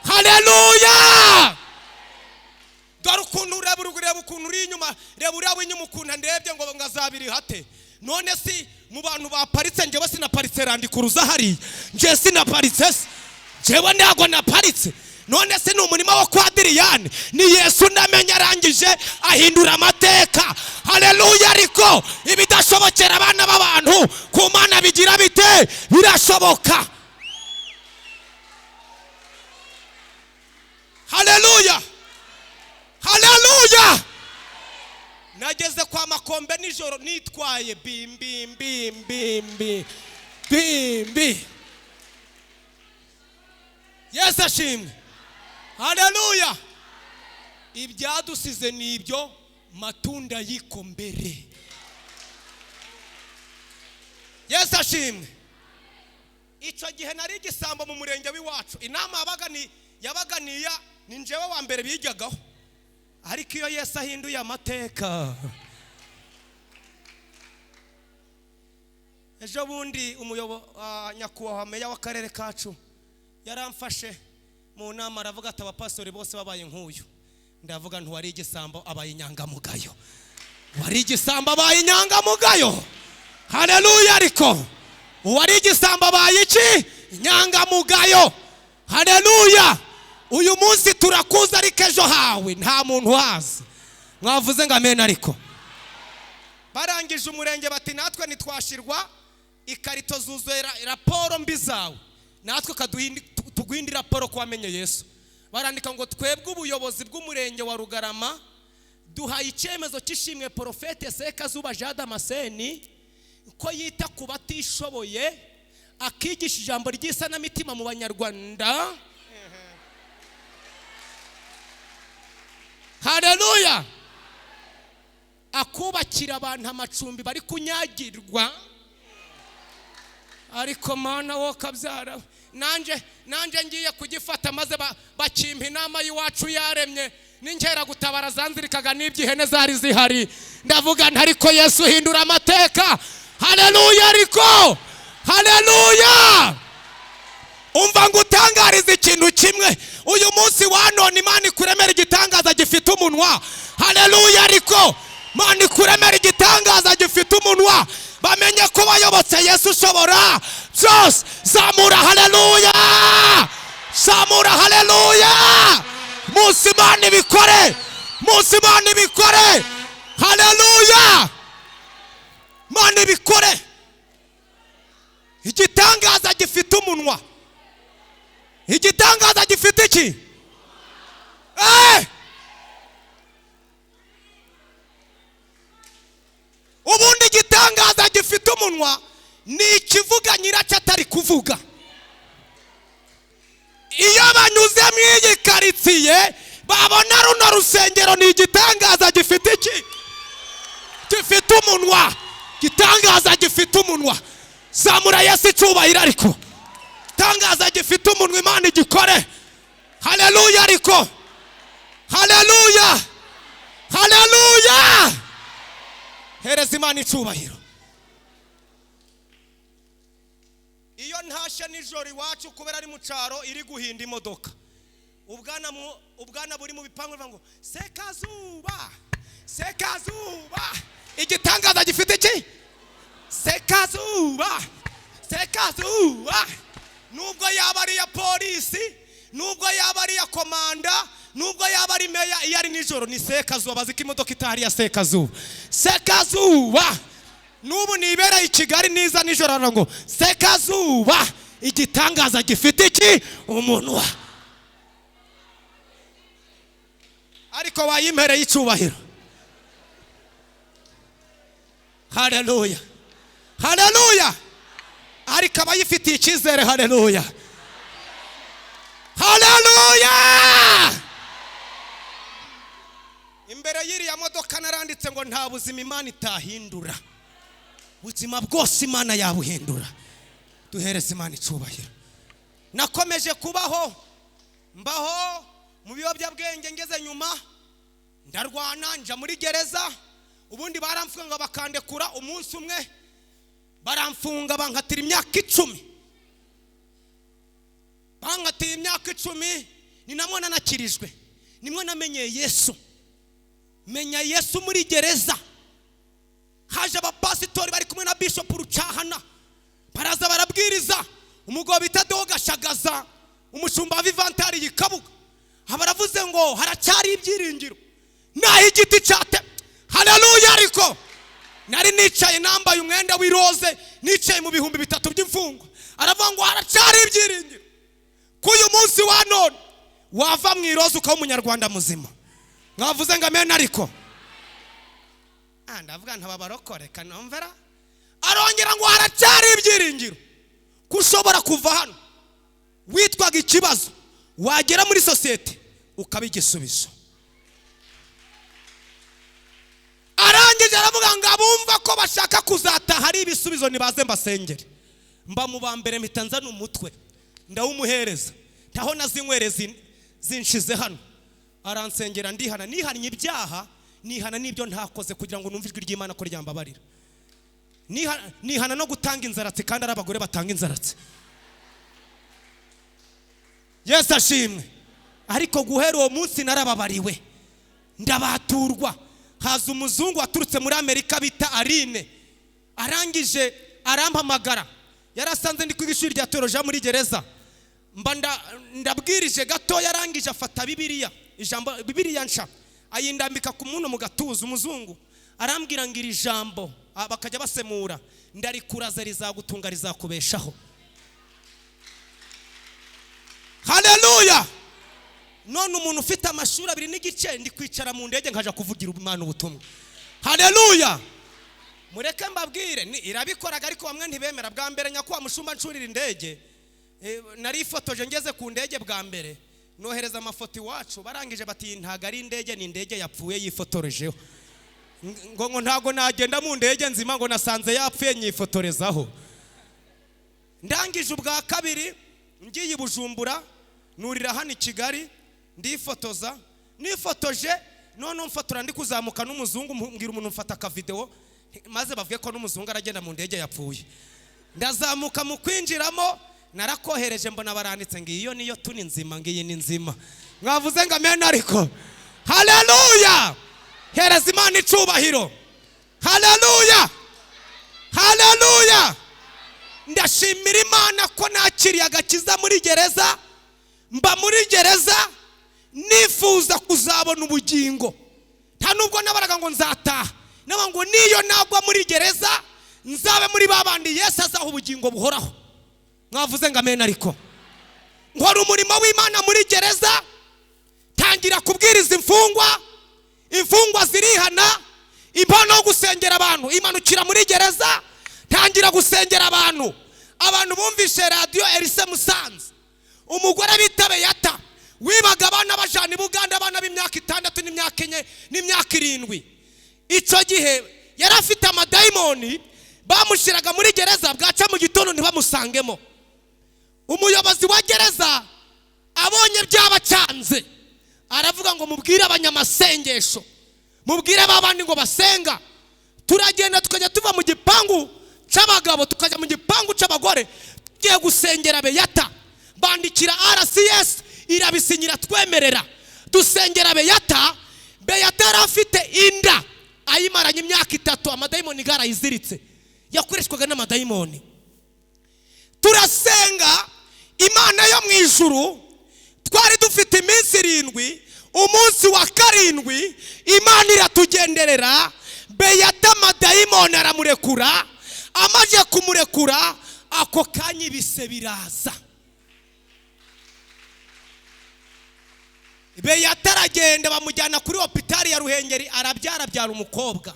Haleluya. Dore ukuntu ureba ukuntu uri inyuma, reba uriya w'inyuma ukuntu ndebye ngo ngazabiriha ate. None si mu bantu baparitse, njyewe sinaparitse randikuruza hariya, njye sinaparitse, njyewe ntago naparitse. None se ni umurima wo kwa Diriyani, ni Yesu ndamenya arangije ahindura amateka. Haleluya. Ariko ibidashobokera abana b'abantu ku Mana bigira bite? Birashoboka. Haleluya. Haleluya. Nageze kwa Makombe nijoro nitwaye bimbi bimbi bimbi bimbi. Yesu ashimwe. Haleluya. Ibyadusize ni ibyo matunda yiko mbere. Yesu ashimwe. Icyo gihe nari igisambo mu murenge w'iwacu, inama yabaganiya ni njyewe wa mbere bijyagaho. Ariko iyo Yesu ahinduye amateka. Ejo bundi nyakubahwa meya w'akarere kacu yaramfashe mu nama, aravuga ati abapastori bose babaye nk'uyu. Ndavuga nti wari igisambo abaye inyangamugayo, wari igisambo abaye inyangamugayo. Haleluya. Ariko uwari igisambo abaye iki? Inyangamugayo. Haleluya. Uyu munsi turakuza, ariko ejo hawe nta muntu uhazi. Mwavuze ngo amen. Ariko barangije umurenge bati natwe ntitwashirwa ikarito zuzuye raporo mbi zawe, natwe tuguhindi raporo ko wamenye Yesu. Barandika ngo twebwe ubuyobozi bw'umurenge wa Rugarama duhaye icyemezo cy'ishimwe Profete Sekazuba Jean Damascene ko yita ku batishoboye, akigisha ijambo ry'isanamitima mu Banyarwanda. Haleluya. Akubakira abantu amacumbi bari kunyagirwa. Ariko Mana wo kabyara, nanje ngiye kugifata maze bakimpa inama y'iwacu yaremye, n'inkera gutabara zanzirikaga n'iby'ihene zari zihari. Ndavuga nti ariko Yesu hindura amateka. Haleluya. Ariko haleluya. Umva ngo utangarize ikintu kimwe uyu munsi wa none, Imana ikuremera igitangaza gifite umunwa. Haleluya. Ariko Imana ikuremera igitangaza gifite umunwa, bamenye ko bayobotse Yesu ushobora byose. Zamura haleluya, zamura haleluya. Munsi Imana ibikore, munsi Imana ibikore. Haleluya. Imana ibikore. Igitangaza gifite umunwa. Igitangaza gifite iki? Ubundi igitangaza gifite umunwa ni ikivuga nyiracyo atari kuvuga. Iyo banyuze mu iyi karitsiye babona runo rusengero ni igitangaza gifite iki? Gifite umunwa. Gitangaza gifite umunwa. Zamura Yesu icyubahiro ariko. Tangaza gifite umunwa, Imana igikore. Haleluya ariko. Haleluya. Haleluya. Hereza Imana icyubahiro. Iyo ntashe nijoro iwacu kubera ari mu cyaro iri guhinda imodoka, ubwana buri mu bipangu bivuga ngo sekazuba, sekazuba. Igitangaza gifite iki? Sekazuba, sekazuba. Nubwo yaba ari iya polisi, nubwo yaba ari iya komanda, nubwo yaba ari meya, iyo ari nijoro ni sekazuba. Bazi ko imodoka itahari ya sekazuba, sekazuba. Nubu nibereye i Kigali niza nijoro ngo sekazuba. Igitangaza gifite iki? Umunwa. Ariko wayimpereye icyubahiro. Haleluya, haleluya. Ariko abayifitiye icyizere, haleluya, haleluya. Imbere y'iriya modoka naranditse ngo nta buzima Imana itahindura, ubuzima bwose Imana yabuhindura. Duhereze Imana icyubahiro. Nakomeje kubaho, mbaho mu biyobyabwenge, ngeze nyuma ndarwana nja muri gereza. Ubundi baramfunga bakandekura umunsi umwe, baramfunga bankatira imyaka 10. Bankatiye imyaka 10, ni namwe nanakirijwe, nimwe namenyeye Yesu. Menya Yesu muri gereza. Haje abapasitori bari kumwe na Bishop Rucahana, baraza barabwiriza. Umugabo bita Dogashagaza, umushumba wa Vivantari yikabuga, abaravuze ngo haracyari ibyiringiro naho igiti cyate. Haleluya. Ariko nari nicaye nambaye umwenda w'iroze, nicaye mu 3000 by'imfungwa. Aravuga ngo haracyari ibyiringiro ko uyu munsi wa none wava mu iroze ukaba umunyarwanda muzima. Mwavuze ngo amen. Ariko ndavuga ntababarokore kanomvera. Arongera ngo haracyari ibyiringiro ko ushobora kuva hano witwaga ikibazo, wagera muri sosiyete ukaba igisubizo. Arangije aravuga ngo abumva ko bashaka kuzataha ari ibisubizo nibaze mbasengere. Mba mu ba mbere mpita nzana umutwe ndawumuhereza, ntaho nazinywereza zinshize hano. Aransengera ndihana, nihannye ibyaha, nihana n'ibyo ntakoze kugira ngo numve ijwi ry'Imana ko ryambabarira. Nihana no gutanga inzaratsi, kandi ari abagore batanga inzaratsi. Yesu ashimwe. Ariko guhera uwo munsi narababariwe, ndabaturwa. Haza umuzungu waturutse muri Amerika bita Aline, arangije arampamagara. Yarasanze ndi kwiga ishuri rya teolojiya muri gereza. Mba ndabwirije gato, yarangije afata Bibiliya, ijambo Bibiliya nsha ayindambika ku muntu mu gatuza. Umuzungu arambwira ngo iri jambo bakajya basemura, ndarikuraza rizagutunga rizakubeshaho. Haleluya. None umuntu ufite amashuri 2.5 ndi kwicara mu ndege nkaja kuvugira Imana ubutumwa. Haleluya. Mureke mbabwire, irabikoraga ariko bamwe ntibemera. Bwa mbere nyakuwa mushumba ncurira indege, narifotoje ngeze ku ndege bwa mbere, nohereza amafoto iwacu, barangije bati ntago ari indege, ni indege yapfuye yifotorejeho. Ngo ntago nagenda mu ndege nzima, ngo nasanze yapfuye nyifotorezaho. Ndangije ubwa kabiri ngiye i Bujumbura, nurira hano i Kigali ndifotoza, nifotoje none mfotora ndi kuzamuka n'umuzungu, mbwira umuntu mfata akavideo maze bavuge ko n'umuzungu aragenda mu ndege yapfuye. Ndazamuka mu kwinjiramo narakohereje mbona baranditse ngo iyo niyo tuni nzima, ngiyi ni nzima. Mwavuze ngo amen. Ariko haleluya. Hereza Imana icubahiro. Haleluya, haleluya. Ndashimira Imana ko nakiriye agakiza muri gereza. Mba muri gereza nifuza kuzabona ubugingo. Nta nubwo nabaraga ngo nzataha, naba ngo niyo nagwa muri gereza nzabe muri babandi Yesu azaha ubugingo buhoraho. Mwavuze ngo amen. Ariko nkora umurimo w'Imana muri gereza, Tangira kubwiriza imfungwa, imfungwa zirihana. Impano yo gusengera abantu imanukira muri gereza. Tangira gusengera abantu, abantu bumvishe radiyo Erise Musanze. Umugore bita Beyata wibaga abana bajana i Buganda, abana b'imyaka 6 n'imyaka 4 n'imyaka 7. Icyo gihe yari afite amadayimoni, bamushyiraga muri gereza bwaca mu gitondo ntibamusangemo. Umuyobozi wa gereza abonye byabacanze aravuga ngo mubwire abanyamasengesho, mubwire babandi ngo basenga. Turagenda tukajya tuva mu gipangu cy'abagabo tukajya mu gipangu cy'abagore, tugiye gusengera Beyata. Bandikira RCS irabisinyira twemerera dusengera Beyata. Beyata yari afite inda ayimaranye imyaka 3, amadayimoni garayiziritse, yakoreshwaga n'amadayimoni. Turasenga Imana yo mu ijuru. Twari dufite iminsi 7, umunsi wa 7 Imana iratugenderera. Beyata amadayimoni aramurekura. Amaze kumurekura ako kanya ibise biraza. Beyata aragenda bamujyana kuri hopitali ya Ruhengeri, arabyara, abyara umukobwa.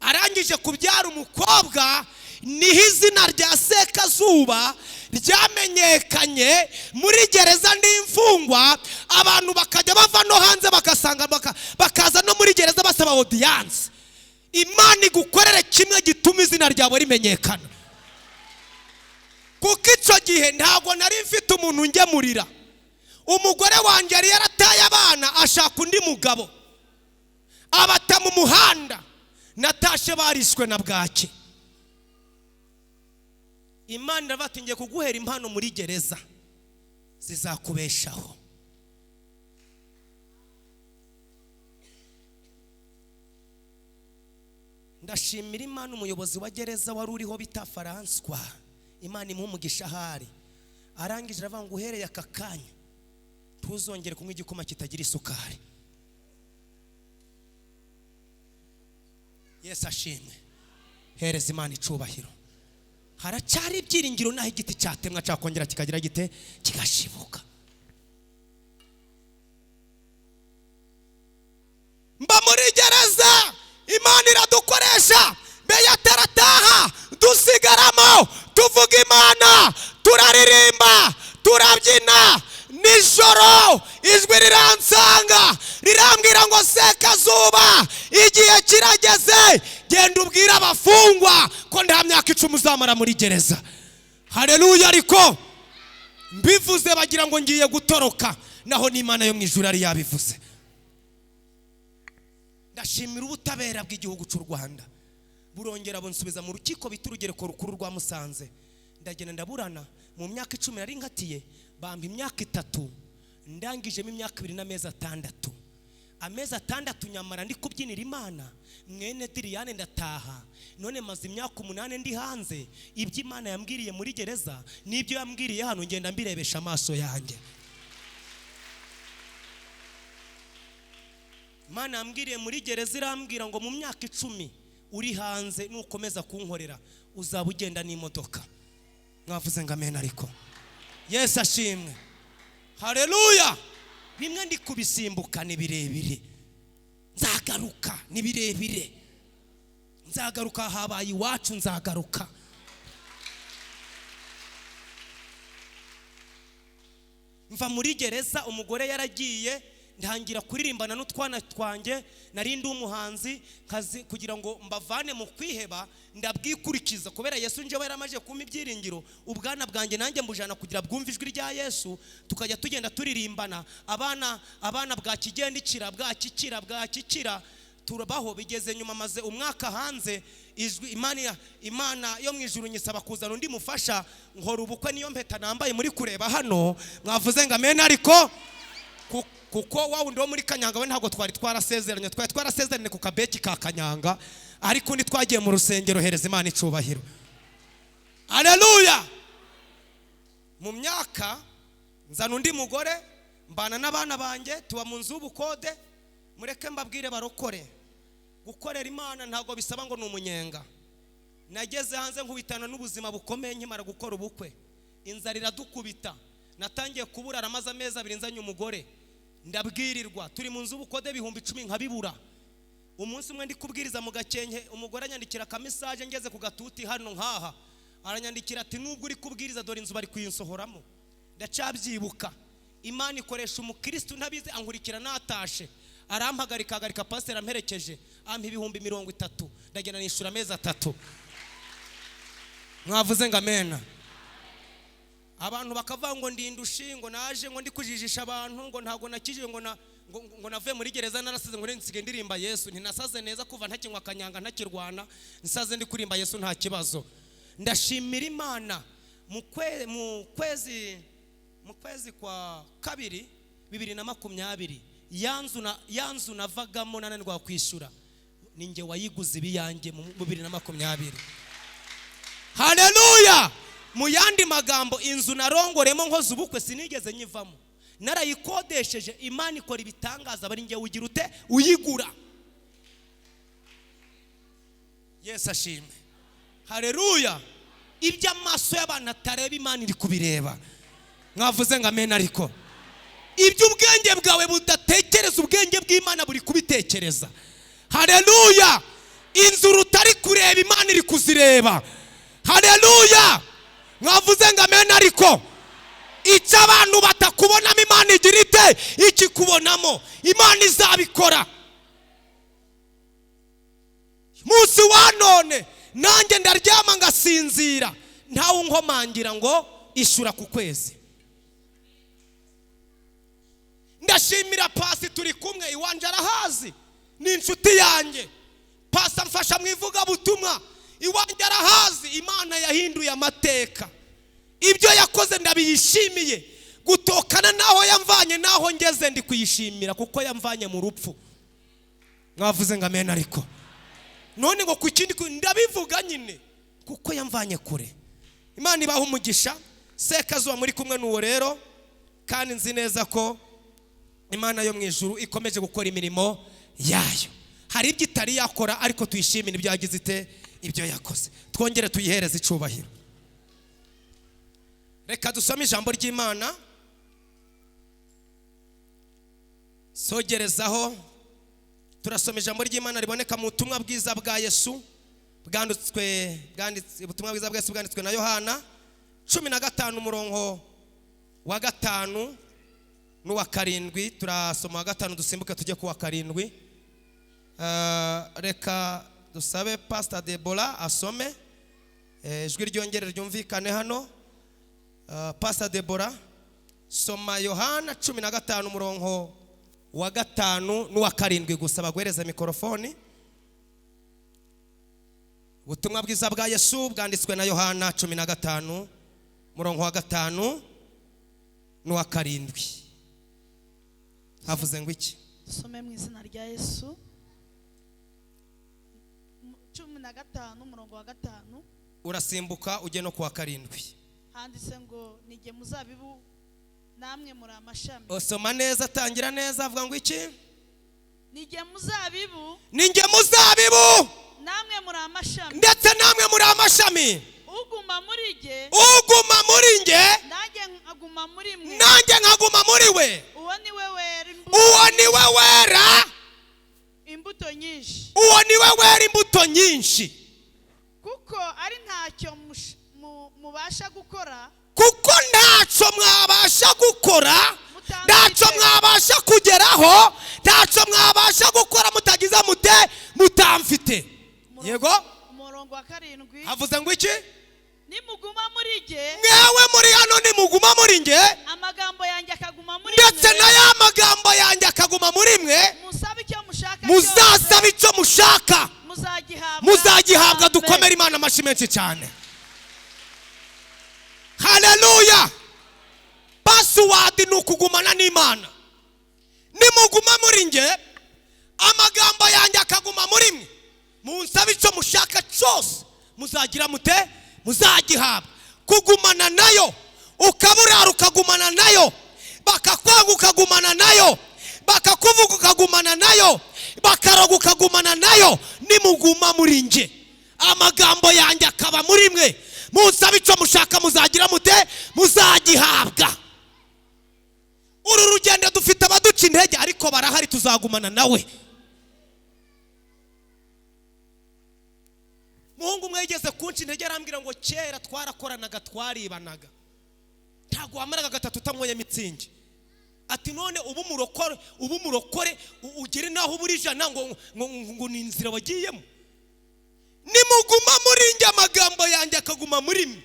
Arangije kubyara umukobwa, niho izina rya Sekazuba ryamenyekanye muri gereza n'imfungwa. Abantu bakajya bava no hanze bagasanga bakaza no muri gereza basaba audience. Imana igukorere kimwe gituma izina ryawe rimenyekana. Kuko icyo gihe ntabwo nari mfite umuntu ngemurira. Umugore wanjye yari yarataye abana ashaka undi mugabo, abata mu muhanda. Natashe barishwe na bwaki. Imana iravuga ngiye kuguhera impano muri gereza zizakubeshaho. Ndashimira Imana umuyobozi wa gereza wari uriho bita François, Imana imuha umugisha ahari. Arangije aravuga ngo uhereye aka kanya ntuzongere kunywa igikoma kitagira isukari. Yesu ashimwe. Hereza Imana icubahiro. Haracyari ibyiringiro naho igiti cyatemwa cyakongera kikagira gite, kigashibuka. Mba muri gereza, Imana iradukoresha. Beyata arataha, dusigaramo tuvuga Imana, turaririmba, turabyina. Nijoro ijwi riransanga rirambwira ngo Sekazuba, igihe kirageze, genda ubwire abafungwa ko nta myaka 10 uzamara muri gereza. Haleluya. Ariko mbivuze bagira ngo ngiye gutoroka, naho n'Imana yo mu ijuru yari yabivuze. Ndashimira ubutabera bw'igihugu cy'u Rwanda, burongera bunsubiza mu rukiko bita urugereko rukuru rwa Musanze. Ndagenda ndaburana. Mu myaka 10 nari nkatiye, bampa imyaka 3, ndangijemo imyaka 2 n'amezi 6. Amezi 6 nyamara ndi kubyinira Imana. Mwene Diriyane ndataha. None maze imyaka 8 ndi hanze. Ibyo Imana yambwiriye muri gereza n'ibyo yambwiriye hano ngenda mbirebesha amaso yanjye. Imana yambwiriye muri gereza irambwira ngo mu myaka 10 uri hanze nukomeza kunkorera uzaba ugenda n'imodoka. Mwavuze ngo amen. Ariko Yesu ashimwe. Haleluya. Bimwe ndi kubisimbuka ni birebire, nzagaruka ni birebire, nzagaruka habaye iwacu, nzagaruka. Mva muri gereza umugore yaragiye, ntangira kuririmbana n'utwana twanjye. Nari ndi umuhanzi kazi kugira ngo mbavane mu kwiheba, ndabwikurikiza kubera Yesu nje yaramaje kumpa ibyiringiro. Ubwana bwanjye nanjye mbujana kugira bwumve ijwi rya Yesu, tukajya tugenda turirimbana. Abana bwa kigendikira bwakikira bwakikira turabaho. Bigeze nyuma maze umwaka hanze, ijwi Imana yo mu ijuru nyisaba kuzana undi mufasha, nkora ubukwe. Niyo mpeta nambaye muri kureba hano, mwavuze ngo amen. Ariko kuko wa wundi wo muri Kanyanga we ntabwo twari twarasezeranye, twari twarasezeranye ku kabeki ka Kanyanga, ariko undi twagiye mu rusengero. Hereza Imana icubahiro. Haleluya. Mu myaka nzana undi mugore, mbana n'abana banjye, tuba mu nzu y'ubukode. Mureke mbabwire barokore, gukorera Imana ntabwo bisaba ngo ni umunyenga. Nageze hanze nkubitana n'ubuzima bukomeye nkimara gukora ubukwe, inzara iradukubita. Natangiye kuburara maze amezi 2 nzanye umugore. Ndabwirirwa turi mu nzu y'ubukode 10,000 nkabibura. Umunsi umwe ndi kubwiriza mu Gakenke, umugore anyandikira akamesaje ngeze ku gatuti hano nkaha, aranyandikira ati nubwo uri kubwiriza dore inzu bari kuyinsohoramo. Ndacyabyibuka. Imana ikoresha umukristo ntabizi, ankurikira natashe, arampagarika, ahagarika pasiteri amperekeje, ampa 30,000, ndagenda nishura amezi 3. Mwavuze ngo amena. Abantu bakavuga ngo ndindushi, ngo naje ngo ndi kujijisha abantu, ngo ntago nakijije, ngo navuye muri gereza narasize, ngo nsigaye ndirimba Yesu. Ntinasaze neza kuva ntakinywa kanyanga, ntakirwana, nsaze ndi kurimba Yesu nta kibazo. Ndashimira Imana. Mu kwezi kwa kabiri 2020, yanzu navagamo nananirwa kwishyura, ninjye wayiguze ibiyanjye mu 2020. Haleluya. Mu yandi magambo, inzu narongoremo nkoze ubukwe sinigeze nyivamo, narayikodesheje. Imana ikora ibitangaza, bari njye ugira ute uyigura. Yesu ashimwe. Haleluya. Ibyo amaso y'abantu atareba Imana iri kubireba. Mwavuze ngo amen. Ariko ibyo ubwenge bwawe budatekereza, ubwenge bw'Imana buri kubitekereza. Haleluya. Inzu rutari kureba Imana iri kuzireba. Haleluya. Mwavuze ngo amen. Ariko icyo abantu batakubonamo Imana igira ite ikikubonamo. Imana izabikora. Munsi wa none nanjye ndaryama ngasinzira, ntawe unkomangira ngo ishura ku kwezi. Ndashimira pasi turi kumwe, iwanje arahazi, ni inshuti yanjye. Pasi amfasha mu ivugabutumwa, iwanjye arahazi. Imana yahinduye amateka, ibyo yakoze ndabiyishimiye. Gutokana naho yamvanye naho ngeze ndi kuyishimira, kuko yamvanye mu rupfu. Mwavuze ngo amen. Ariko none ngo ku kindi ndabivuga nyine kuko yamvanye kure. Imana ibaha umugisha. Sekazuba muri kumwe n'uwo rero, kandi nzi neza ko Imana yo mu ijuru ikomeje gukora imirimo yayo. Hari ibyo itari yakora, ariko tuyishimire ibyo yagize ite, ibyo yakoze. Twongere tuyihereze icubahiro. Reka dusome ijambo ry'Imana. Sogerezaho turasoma ijambo ry'Imana riboneka mu butumwa bwiza bwa Yesu bwanditswe, ubutumwa bwiza bwa Yesu bwanditswe na Yohana 15 umurongo wa 5 n'uwa 7. Turasoma wa 5 dusimbuke tujye ku wa 7. Reka dusabe Pastor Deborah asome, ijwi ryongere ryumvikane hano. Pastor Deborah, soma Yohana 15 umurongo wa 5 n'uwa 7 gusa, baguhereza mikorofoni. Ubutumwa bwiza bwa Yesu bwanditswe na Yohana 15 umurongo wa 5 n'uwa 7. Havuze ngo iki? Dusome mu izina rya Yesu. 15 umurongo wa 5. Urasimbuka ujye no kuwa 7. Handitse ngo nige muzabibu namwe muri amashami. Osoma neza, tangira neza, avuga ngo iki? Nige muzabibu, ninjye muzabibu namwe muri amashami, ndetse namwe muri amashami. Uguma muri nge, uguma muri nge, nanjye nkaguma muri mwe, nanjye nkaguma muri we. Uwo ni we wera imbuto, uwo ni we wera imbuto nyinshi, uwo ni we wera imbuto nyinshi. Kuko ari ntacyo mubasha gukora, kuko ntacyo mwabasha gukora, ntacyo mwabasha kugeraho, ntacyo mwabasha gukora mutagize mute, mutamfite. Yego. Umurongo wa 7. Havuze ngo iki? Nimuguma muri nge, mwewe muri hano nimuguma muri nge, amagambo yanjye akaguma muri mwe, ndetse na ya magambo yanjye akaguma muri mwe, musabe icyo mushaka, muzasaba icyo mushaka, muzagihabwa. Dukomere Imana amashyi menshi cyane. Haleluya. Password ni ukugumana n'Imana. Nimuguma muri nge, amagambo yanjye akaguma muri mwe, munsabe icyo mushaka cyose, muzagira mute, muzagihabwa. Kugumana nayo, ukaburara ukagumana nayo, bakakwanga ukagumana nayo, bakakuvuga ukagumana nayo, bakaroga ukagumana nayo. Nimuguma muri nge, amagambo yanjye akaba muri mwe, munsabe icyo mushaka, muzagira mute, muzagihabwa. Uru rugendo dufite abaduca Baraduca intege ariko barahari, tuzagumana nawe. Muhungu umwe yigeze kunca intege arambwira ngo kera twarakoranaga, twaribanaga, ntabwo wamaraga gatatu utanyweye mitsingi. Ati none ubu murokore ugere naho ubura 100 ngo ngo ni inzira wagiyemo. Nimuguma muri njye, amagambo yanjye akaguma muri mwe,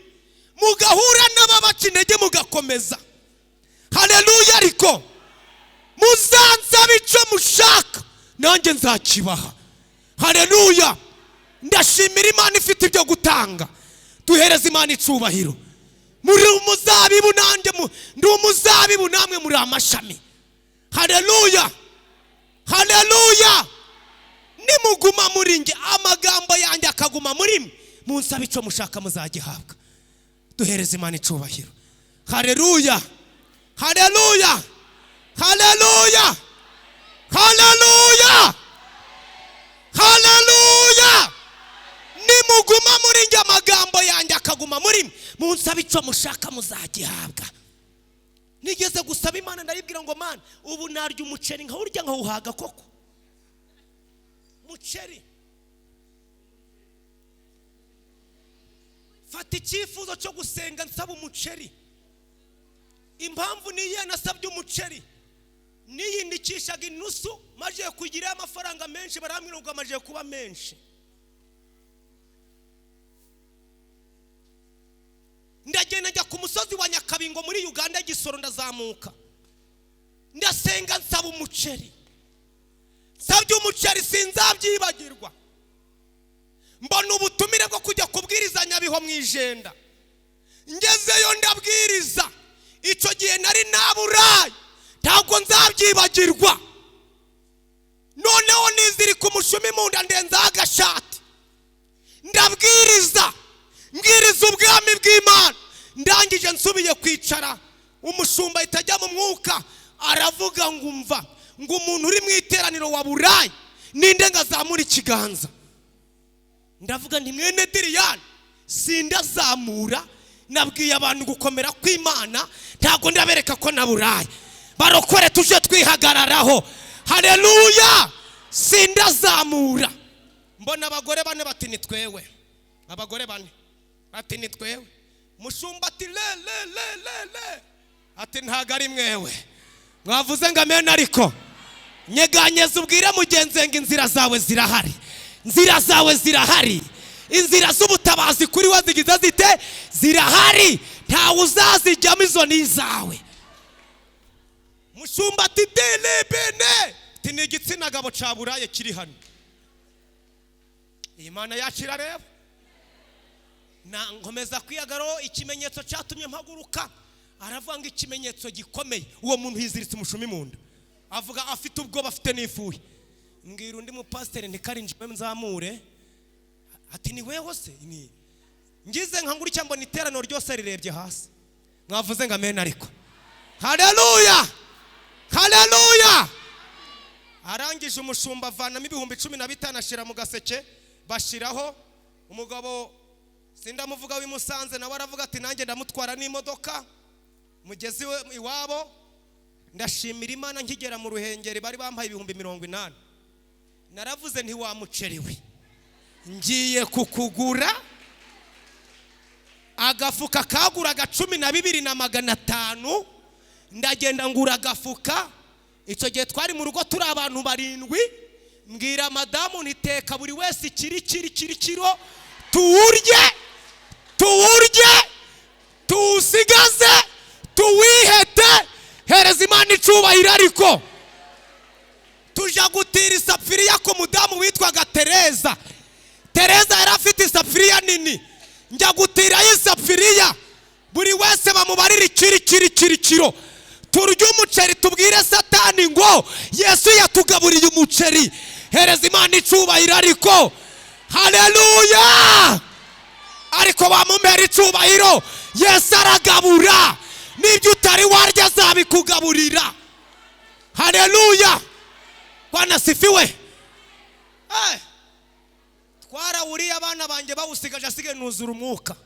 mugahura n'ababaca intege mugakomeza. Haleluya. Ariko muzansaba icyo mushaka nanjye nzakibaha. Haleluya. Ndashimira Imana ifite ibyo gutanga. Duhereze Imana icubahiro. Muri umuzabibu nanjye ndi umuzabibu, namwe muri amashami. Haleluya. Haleluya. Nimuguma muri njye, amagambo yanjye akaguma muri mwe, munsaba icyo mushaka muzagihabwa. Duhereze Imana icubahiro. Haleluya. Haleluya. Haleluya. Haleluya. Haleluya. Nimuguma muri njye, amagambo yanjye akaguma muri mwe, munsaba icyo mushaka muzagihabwa. Nigeze gusaba Imana ndayibwira ngo Mana, ubu narya umuceri nkawurya nkawuhaga koko. Muceri. Fata icyifuzo cyo gusenga nsaba umuceri. Impamvu niye nasabye umuceri, niyindikishaga inusu, maje kugira amafaranga menshi, barambwira ngo amaje kuba menshi. Ndagenda njya ku musozi wa Nyakabingo muri Uganda, Gisoro, ndazamuka ndasenga nsaba umuceri. Nsabye umuceri sinzabyibagirwa. Mbona ubutumire bwo kujya kubwiriza Nyabiho mu Ijenda. Ngezeyo ndabwiriza. Icyo gihe nari naburaye, ntabwo nzabyibagirwa. Noneho nizirika umushumi mu nda, ndenza agashati, ndabwiriza, mbwiriza ubwami bw'Imana. Ndangije nsubiye kwicara, umushumba itajya mu mwuka aravuga ngo umva, ngo umuntu uri mu iteraniro wa burayi ninde ngazamura ikiganza. Ndavuga nti mwene Diriyani, sindazamura, nabwiye abantu gukomera kw'Imana, ntabwo ndabereka ko naburaye. Barokore tuje twihagararaho. Haleluya. Sindazamura. Mbona abagore bane bati ni twewe. Abagore bane ati ni twewe. Mushumba ati le le le le le, ati ntago ari mwewe. Mwavuze ngo amen. Ariko nyeganyeza ubwire mugenzi ngo inzira zawe zirahari. Inzira zawe zirahari. Inzira z'ubutabazi kuri we zigize zite? Zirahari. Ntawe uzazijyamo, izo ni izawe. Mushumba ati delebene, ati ni igitsina gabo ca buraye kiri hano. Imana yacu irareba. Na nkomeza kwiyagaro. Ikimenyetso cyatumye mpaguruka, aravuga ngo ikimenyetso gikomeye, uwo muntu yiziritse umushumi mu nda, avuga afite ubwoba, afite n'ifuhe. Mbwira undi mupasiteri ntikarinjime nzamure, ati ni weho se? Ni ngize nka nguricya mbona iteraniro ryose rirebye hasi. Mwavuze ngo amen. Ariko haleluya. Haleluya. Arangije umushumba avanamo 15,000 ashira mu gaseke, bashiraho umugabo sindamuvuga w'imusanze, nawe aravuga ati nanjye ndamutwara n'imodoka mugezi we iwabo. Ndashimira Imana nkigera mu Ruhengeri bari bampaye 80,000. Naravuze nti wa muceri we, ngiye kukugura agafuka kaguraga 12,500. Ndagenda ngura agafuka. Icyo gihe twari mu rugo turi abantu 7. Mbwira madamu ntiteka buri wese ikiri kiri kiri kiro, tuwurye tuwurye tuwusigaze tuwihete. Hereza Imana icubahiro. Ariko tuja gutira isafiriya ku mudamu witwaga Tereza. Tereza yari afite isafiriya nini. Njya gutirayo isafiriya, buri wese bamubarira ikiri kiri kiri kiro. Turya umuceri tubwire Satani ngo Yesu yatugaburiye umuceri. Hereza Imana icubahiro. Ariko haleluya. Ariko bamumpera icubahiro. Yesu aragabura, n'ibyo utari warya azabikugaburira. Haleluya. Bwana sifiwe. Twarawuriye abana banjye bawusigaje, asigaye nuzura umwuka.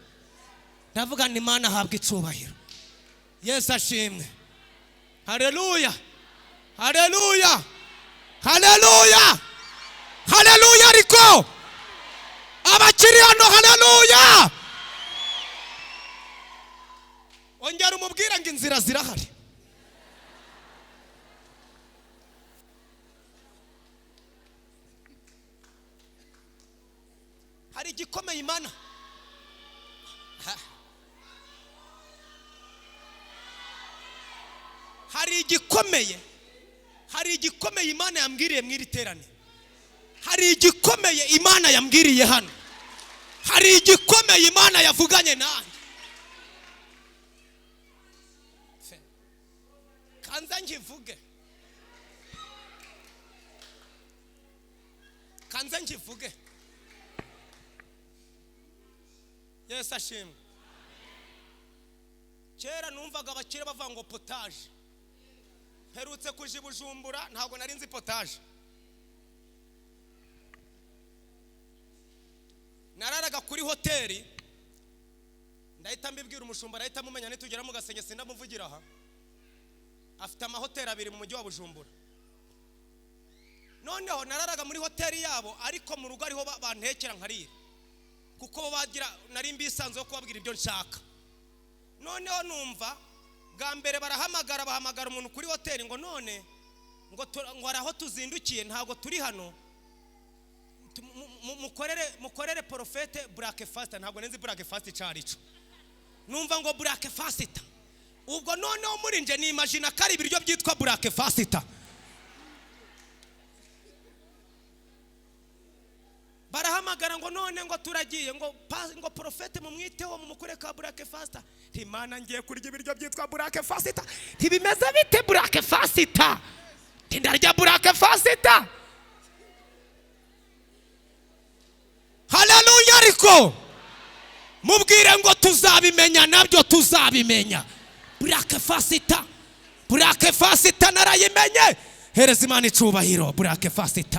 Ndavuga nti Imana ahabwa icubahiro. Yesu ashimwe. Haleluya. Haleluya, haleluya, haleluya! Ariko abakiri hano, haleluya! Ongera umubwire ngo inzira zirahari. Hari igikomeye Imana. Hari igikomeye, hari igikomeye Imana yambwiriye mu iri teraniro. Hari igikomeye Imana yambwiriye hano. Hari igikomeye Imana yavuganye nanjye. Kanza nkivuge, kanza nkivuge. Yesu ashimwe. Kera numvaga abakire bavuga ngo potaje. Mperutse kuja i Bujumbura, ntabwo nari nzi potaje. Nararaga kuri hoteli, ndahita mbibwira umushumba, arahita amumenya nitugera mu Gasenge, sindamuvugira aha. Afite amahoteli abiri mu mujyi wa Bujumbura. Noneho nararaga muri hoteli yabo, ariko mu rugo ariho bantekera nkarira, kuko bo bagira nari mbisanzwe kubabwira ibyo nshaka. Noneho numva bwa mbere barahamagara, bahamagara umuntu kuri hoteli ngo none ngo ngo hari aho tuzindukiye, ntabwo turi hano, mukorere porofete breakfast. Ntabwo nzi breakfast icyo ari cyo. Numva ngo breakfast. Ubwo noneho muri nje nimagina ko ari ibiryo byitwa breakfast. Barahamagara ngo none ngo turagiye, ngo ngo porofete mumwiteho, mumukure ka breakfast. Imana, ngiye kurya ibiryo byitwa breakfast. Ntibimeze bite breakfast? Ndarya breakfast. Haleluya! Ariko mubwire ngo tuzabimenya nabyo, tuzabimenya. Breakfast, breakfast narayimenye. Hereza Imana icubahiro. Breakfast.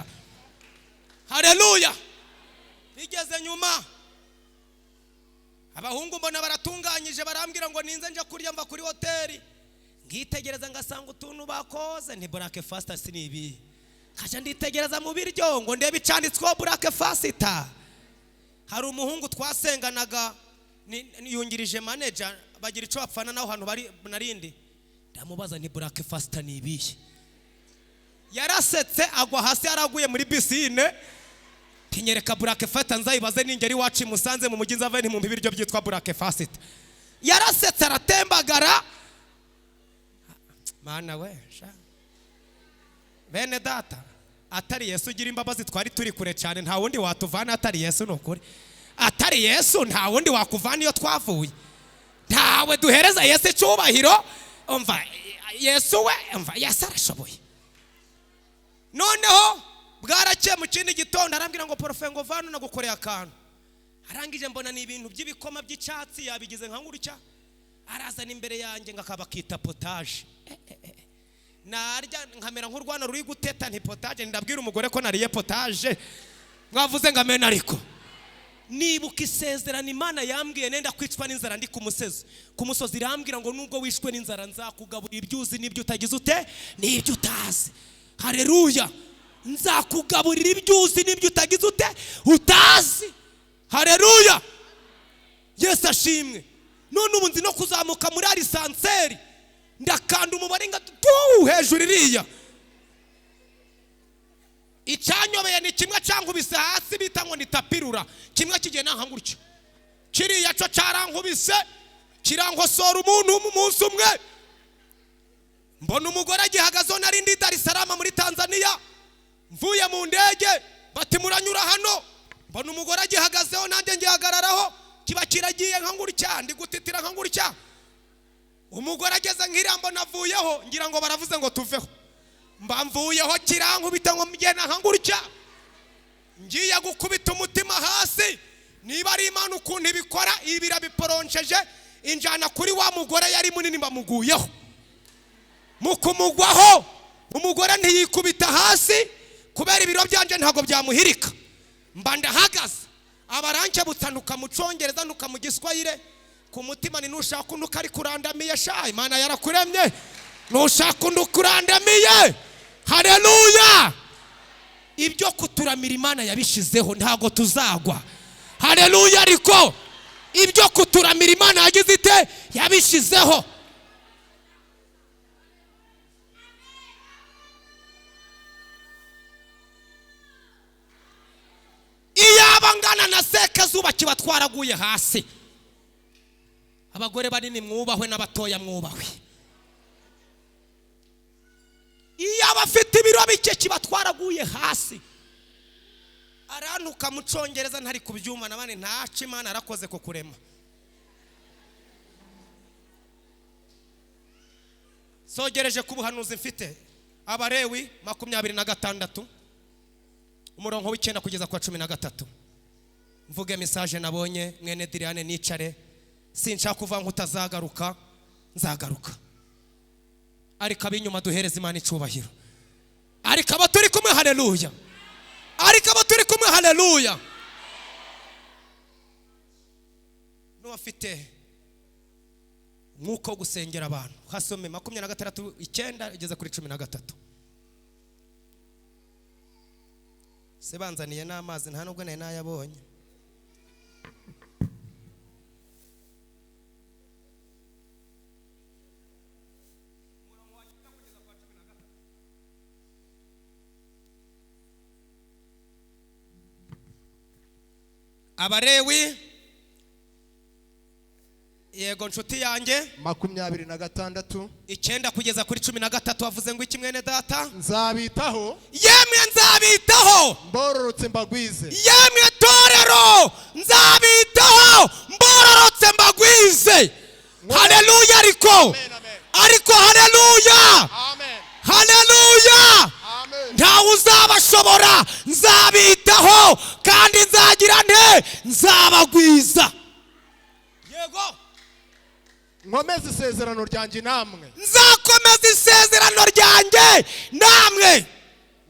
Haleluya! Bigeze nyuma, abahungu mbona baratunganyije, barambwira ngo ninze nje kurya. Mva kuri hoteli ngitegereza, ngasanga utuntu bakoze ni breakfast, si ni ibi. Nkaja nditegereza mu biryo ngo ndebe icanditsweho breakfast. Hari umuhungu twasenganaga, yungirije manager, bagira ico bapfana naho hantu bari narindi. Ndamubaza ni breakfast ni ibihe? Yarasetse agwa hasi, yaraguye muri piscine. Tinyereka breakfast nzayibaze ningeri iwacu i Musanze mu mujyi, nzave ntimumpe ibiryo byitwa breakfast. Yarasetse aratembagara. Mana we sha, bene data, atari Yesu ugira imbabazi twari turi kure cyane. Nta wundi watuvana atari Yesu. Ni ukuri, atari Yesu nta wundi wakuvana iyo twavuye. Ntawe. Duhereza Yesu icyubahiro. Umva Yesu we, umva Yesu arashoboye. Noneho bwarakeye mu kindi gitondo, arambwira ngo porofe, ngo vano nagukoreye akantu. Arangije mbona ni ibintu by'ibikoma by'icyatsi, yabigize nka gutya, arazana imbere yanjye, ngo akaba akita potaje. Narya nkamera nk'urwana ruri guteta. Nti potaje, ndabwira umugore ko nariye potaje? Mwavuze ngo amena. Ariko nibuka isezerano Imana yambwiye nenda kwicwa n'inzara ndi ku musozi. Ku musozi irambwira ngo nubwo wishwe n'inzara, nzakugaburira ibyo uzi n'ibyo utagize ute, n'ibyo utazi. Haleluya! Nzakugaburira ibyo uzi n'ibyo utagize ute, utazi. Haleluya! Yesu ashimwe. None ubu nzi no kuzamuka muri ascenseur, ndakanda umubare nga tu hejuru iriya. Icyanyobeye ni kimwe cyankubise hasi bita ngo ni tapirura, kimwe kigenda nka gutya. Kiriya cyo cyarankubise, kirankosora umuntu umunsi umwe. Mbona umugore agihagazeho. Nari ndi Dar es Salaam muri Tanzania, mvuye mu ndege, bati muranyura hano. Mbona umugore agihagazeho, nanjye ngihagararaho, kiba kiragiye nka gutya, ndi gutitira nka gutya. Umugore ageze nk'iriya, mbona avuyeho, ngira ngo baravuze ngo tuveho. Mba mvuyeho, kirankubita ngo mugenda nka gutya, ngiye gukubita umutima hasi. Niba ari Imana ukuntu ibikora, ibi irabiporonsheje, injyana kuri wa mugore. Yari munini, bamuguyeho. Mu kumugwaho, umugore ntiyikubita hasi kubera ibiro byanje ntabwo byamuhirika. Mba ndahagaze, abarankebutsa, ntuka mu Cyongereza, ntuka mu Giswahili. Ku mutima ni nushaka undi ariko urandamiye sha, Imana yarakuremye, nushaka undi ukurandamiye. Haleluya! Ibyo kuturamira Imana yabishizeho, ntabwo tuzagwa. Haleluya! Ariko ibyo kuturamira Imana yagize ite? Yabishizeho. Iyaba ngana na Sekazuba kiba twaraguye hasi. Abagore banini mwubahwe n'abatoya mwubahwe. Iyaba afite ibiro bike kiba twaraguye hasi. Arantuka mu Cyongereza ntari kubyumva nabane ntaco Imana arakoze ko kurema. Sogereje ku buhanuzi mfite Abalewi 26 umurongo w'icyenda kugeza kwa 13. Mvuge message nabonye mwene Diriane nicare, sinshaka kuva nk'utazagaruka, nzagaruka. Ariko abinyuma duhereze Imana icubahiro. Ariko abo turi kumwe haleluya. Ariko abo turi kumwe haleluya. N'uwafite umwuka wo gusengera abantu, hasome 26:9 igeze kuri 13. Se banzaniye n'amazi nta nubwo nari nayabonye. Abalewi, yego nshuti yanjye, 26 9 kugeza kuri 13 wavuze ngo iki mwene data? Nzabitaho, yemwe nzabitaho, mbororotse mbagwize. Yemwe torero, nzabitaho mbororotse mbagwize. Haleluya! Ariko ariko haleluya, haleluya! Ntawe uzabashobora, nzabitaho kandi nzagira nte? Nzabagwiza. Yego, nkomeze isezerano ryanjye namwe, nzakomeza isezerano ryanjye namwe.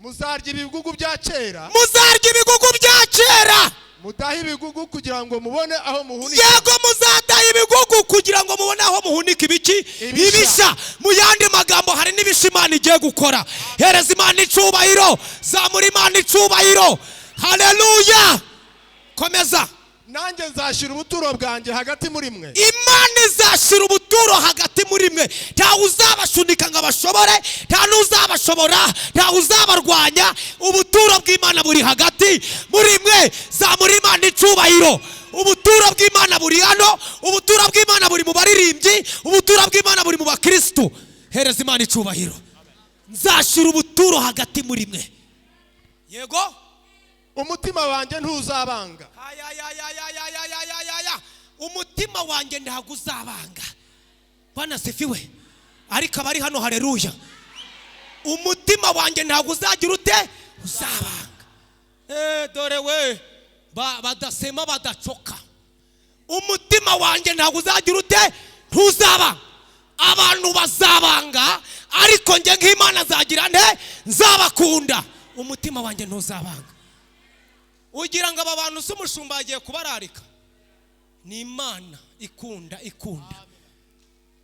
Muzarya ibigugu bya kera, muzarya ibigugu bya kera, mudahe ibigugu kugira ngo mubone aho muhunika. Yego, muzadaha ibigugu kugira ngo mubone aho muhunika ibiki? Ibisha. Mu yandi magambo hari n'ibisha Imana igiye gukora. Hereza Imana icubahiro, zamura Imana icubahiro. Haleluya! Komeza. Nanjye nzashyira ubuturo bwanjye hagati muri mwe. Imana izashyira ubuturo hagati muri mwe. Ntawe uzabashunika ngo abashobore, nta n'uzabashobora, ntawe uzabarwanya. Ubuturo bw'Imana buri hagati muri mwe. Zamura Imana icubahiro. Ubuturo bw'Imana buri hano, ubuturo bw'Imana buri mu baririmbyi, ubuturo bw'Imana buri mu bakristu. Hereza Imana icubahiro. Nzashyira ubuturo hagati muri mwe. Yego, umutima wanjye ntuzabanga. Umutima wanjye ntabwo uzabanga. Bwana sifiwe. Ariko abari hano haleluya. Umutima wanjye ntabwo uzagira ute? Uzabanga. Dore we badasema badacoka. Umutima wanjye ntabwo uzagira ute? Ntuzabanga. Abantu bazabanga, ariko njye nk'Imana nzagira nte? Nzabakunda. Umutima wanjye ntuzabanga. Ugira ngo aba bantu se umushumba agiye kubararika? Ni Imana ikunda ikunda.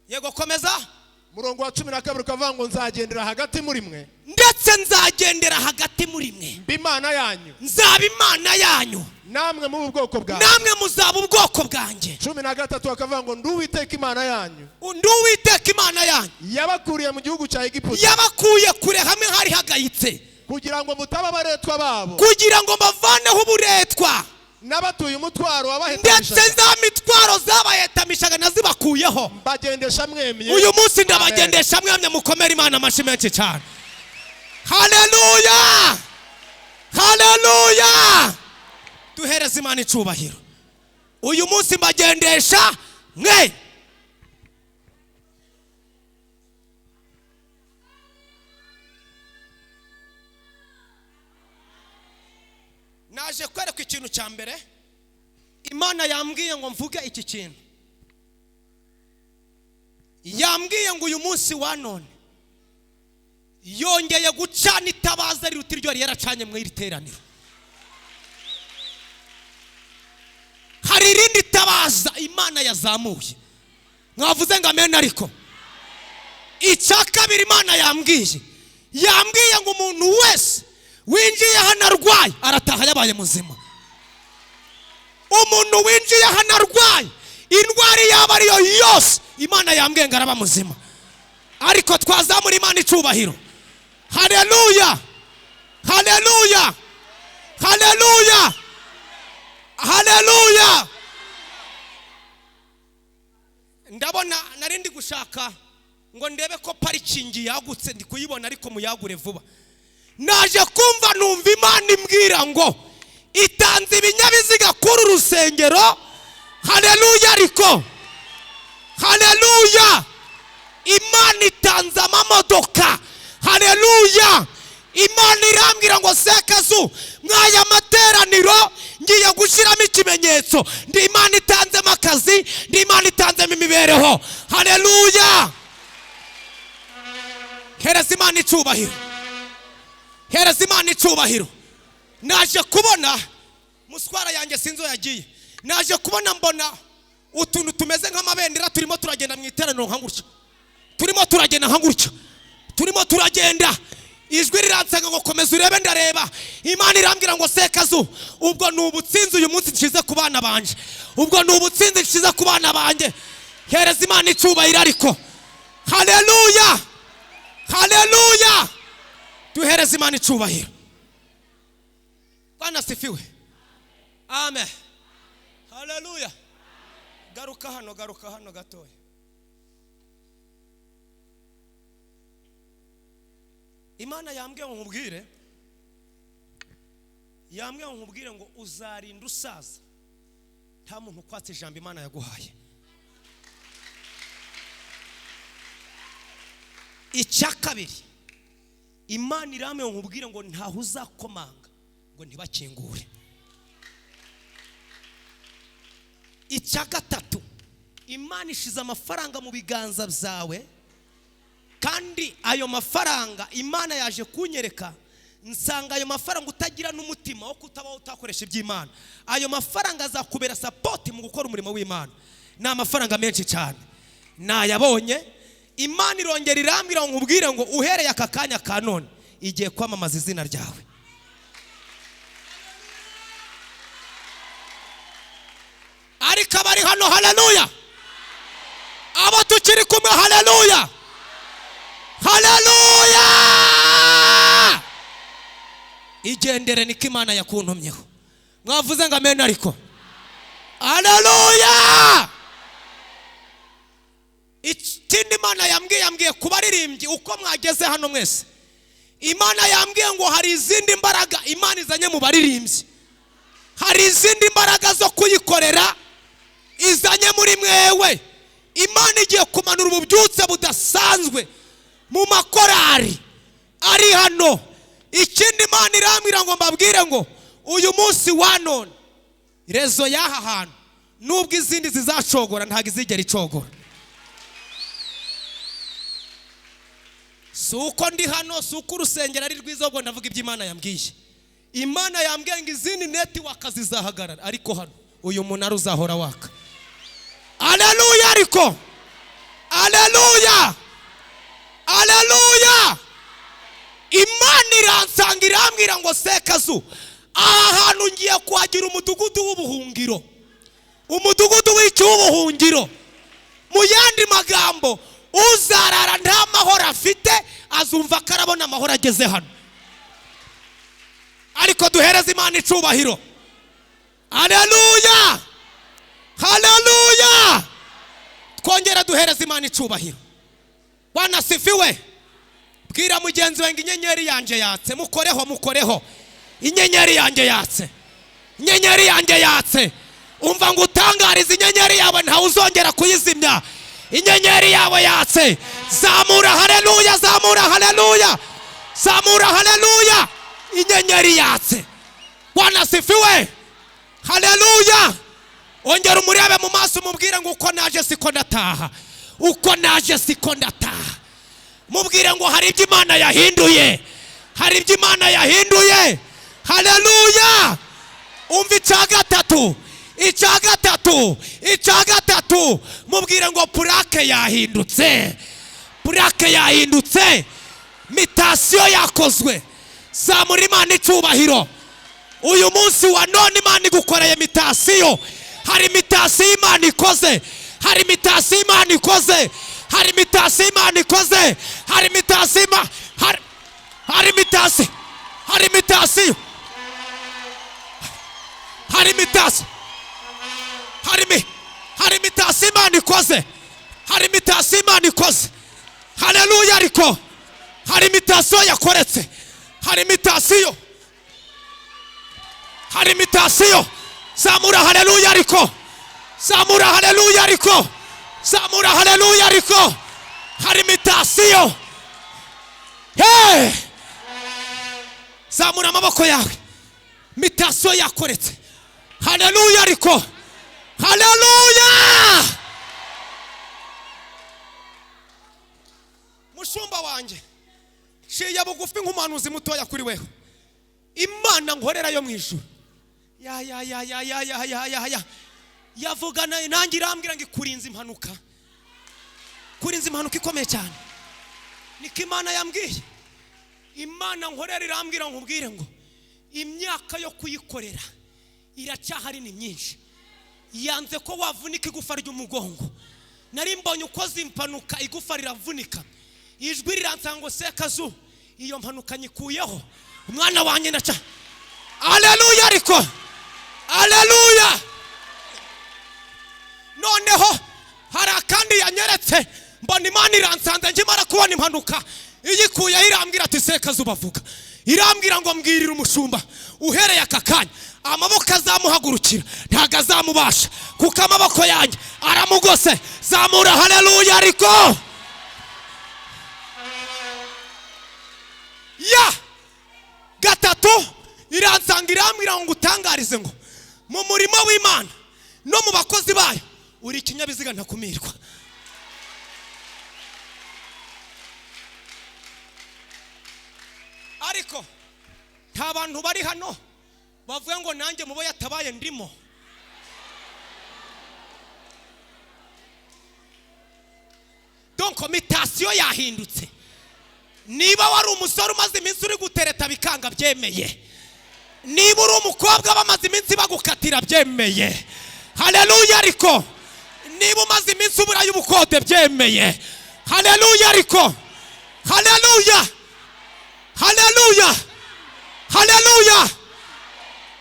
Yego, komeza. Murongo wa 12 ukavuga ngo nzagendera hagati muri mwe, ndetse nzagendera hagati muri mwe, mba Imana yanyu, nzaba Imana yanyu, namwe mu bwoko bwanjye, namwe muzaba ubwoko bwanjye. 13 akavuga ngo ndi Uwiteka Imana yanyu, ndi Uwiteka Imana yanyu, yabakuriye mu gihugu cya Egiputa, yabakuye kure hamwe hari hagayitse, kugira ngo mutaba abaretwa babo, kugira ngo mbavaneho uburetwa, nabatuye umutwaro wabahetamishaga, ndetse za mitwaro zabahetamishaga nazibakuyeho, mbagendesha mwemye. Uyu munsi ndabagendesha mwemye. Mukomere Imana amashyi menshi cyane. Haleluya, haleluya! Duhereze Imana icubahiro. Uyu munsi mbagendesha mwe. Naje kwereka ikintu cya mbere. Imana yambwiye ngo mvuge iki kintu. Yambwiye ngo uyu munsi wa none yongeye gucana itabaza riruta iryo yari yaracanye mu iri teraniro. Hari irindi tabaza Imana yazamuye. Mwavuze ngo amen. Ariko icya kabiri Imana yambwiye, Yambwiye ngo umuntu wese winjiye hano arwaye arataha yabaye muzima. Umuntu winjiye hano arwaye indwara yaba ariyo yose, Imana yambwiye ngo araba muzima. Ariko twazamura Imana icubahiro. Haleluya, haleluya, haleluya, haleluya. Ndabona nari ndi gushaka ngo ndebe ko parikingi yagutse, ndi kuyibona ariko muyagure vuba. Naje kumva numva Imana imbwira ngo itanze ibinyabiziga kuri urusengero. Haleluya, ariko haleluya, Imana itanze amamodoka. Haleluya. Imana irambwira ngo Sekazu, mwaya materaniro ngiye gushyiramo ikimenyetso. Ndi Imana itanzemo akazi, ndi Imana itanzemo imibereho. Haleluya. Hereza Imana icubahiro, hereza Imana icubahiro. Naje kubona muswara yanjye sinzo yagiye, naje kubona mbona utuntu tumeze nk'amabendera turimo turagenda mu iteraniro nka gutya, turimo turagenda nka gutya, turimo turagenda. Ijwi riransanga ngo komeza urebe. Ndareba, Imana irambwira ngo Sekazu, ubwo ni ubutsinzi uyu munsi nshize ku bana banje, ubwo ni ubutsinzi nshize ku bana banje. Hereza Imana icubahiro. Ariko haleluya, haleluya, duhereze Imana icubahiro. Bwana sifiwe, amen, haleluya. Garuka hano, garuka hano gatoya. Imana yambwiye ngo nkubwire, yambwiye ngo nkubwire ngo uzarinda usaza nta muntu ukwatse ijambo Imana yaguhaye. Icya kabiri, Imana irambwiye ngo nkubwire ngo ntaho uzakomanga ngo ntibakingure. Icya gatatu, Imana ishize amafaranga mu biganza byawe, kandi ayo mafaranga Imana yaje kunyereka nsanga ayo mafaranga utagira n'umutima wo kutabaho utakoresha iby'Imana, ayo mafaranga azakubera support mu gukora umurimo w'Imana. Ni amafaranga menshi cyane nayabonye. Imana irongera irambwira ngo nkubwire ngo uhereye aka kanya ka none igiye kwamamaza izina ryawe. Ariko abari hano haleluya, abo tukiri kumwe haleluya, haleluya. Igendere niko Imana yakuntumyeho. Mwavuze ngo amen. Ariko haleluya. Ikindi Imana yambwiye, yambwiye kubaririmbyi uko mwageze hano mwese, Imana yambwiye ngo hari izindi mbaraga Imana izanye mu baririmbyi, hari izindi mbaraga zo kuyikorera izanye muri mwewe. Imana igiye kumanura ububyutse budasanzwe mu makorari ari hano. Ikindi Imana irambwira ngo mbabwire ngo uyu munsi wa none rezo y'aha hantu nubwo izindi zizacogora ntabwo izigera icogora. Si uko ndi hano, si uko urusengero ari rwiza, ahubwo ndavuga ibyo Imana yambwiye. Imana yambwiye ngo izindi netiwaka zizahagarara, ariko hano uyu munara uzahora waka. Haleluya, ariko haleluya, haleluya. Imana iransanga irambwira ngo Sekazu, aha hantu ngiye kuhagira umudugudu w'ubuhungiro, umudugudu w'ubuhungiro. Mu yandi magambo, uzarara nta mahoro afite azumva ko arabona amahoro ageze hano. Ariko duhereze Imana icubahiro. Haleluya, haleluya. Twongera duhereze Imana icubahiro. Bwana sifiwe. Bwira mugenzi wawe ngo inyenyeri yanjye yatse. Mukoreho, mukoreho. Inyenyeri yanjye yatse, inyenyeri yanjye yatse. Umva ngo utangarize inyenyeri yawe, ntawe uzongera kuyizimya. Inyenyeri yawe yatse. Zamura haleluya, zamura haleluya, zamura haleluya. Inyenyeri yatse. Bwana sifiwe, haleluya. Ongera umurebe mu maso umubwire ngo uko naje siko ndataha, uko naje siko ndataha. Mubwire ngo hari ibyo Imana yahinduye, hari ibyo Imana yahinduye. Haleluya. Umva icya gatatu, icya gatatu, icya gatatu. Mubwire ngo purake yahindutse, purake yahindutse. Mutation yakozwe. Zamura Imana icyubahiro. Uyu munsi wa none Imana igukoreye mutation. Hari mutation Imana ikoze, hari mutation Imana ikoze, hari mutation Imana ikoze, hari mutation, hari mutation, hari mutation, hari mutation, hari mutation Imana ikoze, hari mutation Imana ikoze. Haleluya. Ariko hari mutation yakoretse, hari mutation, hari mutation. Zamura haleluya ariko, zamura haleluya ariko, zamura haleluya ariko, hari mutation. Hey! Zamura amaboko yawe. Mutation yakoretse. Haleluya ariko, haleluya. Mushumba wanjye, nciye bugufi nk'umuhanuzi mutoya kuri weho. Imana nkorera yo mu ijuru ya ya ya ya ya ya ya ya ya yavugana nanjye irambwira ngo ikurinze impanuka, kurinze impanuka ikomeye cyane. Niko Imana yambwiye. Imana nkorera irambwira ngo nkubwire ngo imyaka yo kuyikorera iracyahari ni myinshi. Yanze ko wavunika igufa ry'umugongo. Nari mbonye ukoze impanuka igufa riravunika, ijwi riransanga ngo Sekazu, iyo mpanuka nyikuyeho umwana wanjye ndaca. Haleluya ariko, haleluya. Noneho hari akandi yanyeretse, mbona Imana iransanze nkimara kubona impanuka iyikuyeho, irambwira ati Sekazu bavuga, irambwira ngo mbwirire umushumba uhereye aka kanya amaboko azamuhagurukira ntabwo azamubasha, kuko amaboko yanjye aramugose. Zamura haleluya ariko. Ya gatatu iransanga irambwira ngo utangarize ngo mu murimo w'Imana no mu bakozi bayo uri ikinyabiziga ntakumirwa. Ariko nta bantu bari hano bavuga ngo nanjye mubo yatabaye ndimo. Donc mutation yahindutse. Niba wari umusore umaze iminsi uri gutereta bikanga byemeye, niba uri umukobwa bamaze iminsi bagukatira byemeye. Haleluya ariko. Niba umaze iminsi ubura y'ubukode byemeye. Haleluya ariko. Haleluya, haleluya, haleluya.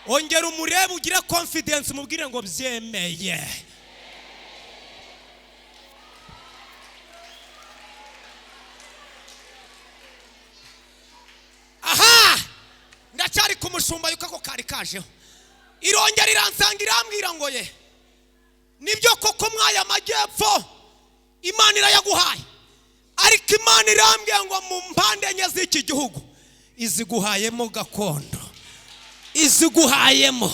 Ongera umurebe ugire confidence, umubwire ngo byemeye. Aha ndacyari ku mushumba yuko ako kari kajeho. Irongera iransanga irambwira ngo ye nibyo koko mwaya majyepfo Imana irayaguhaye, ariko Imana irambwira ngo mu mpande enye z'iki gihugu iziguhayemo gakondo, iziguhayemo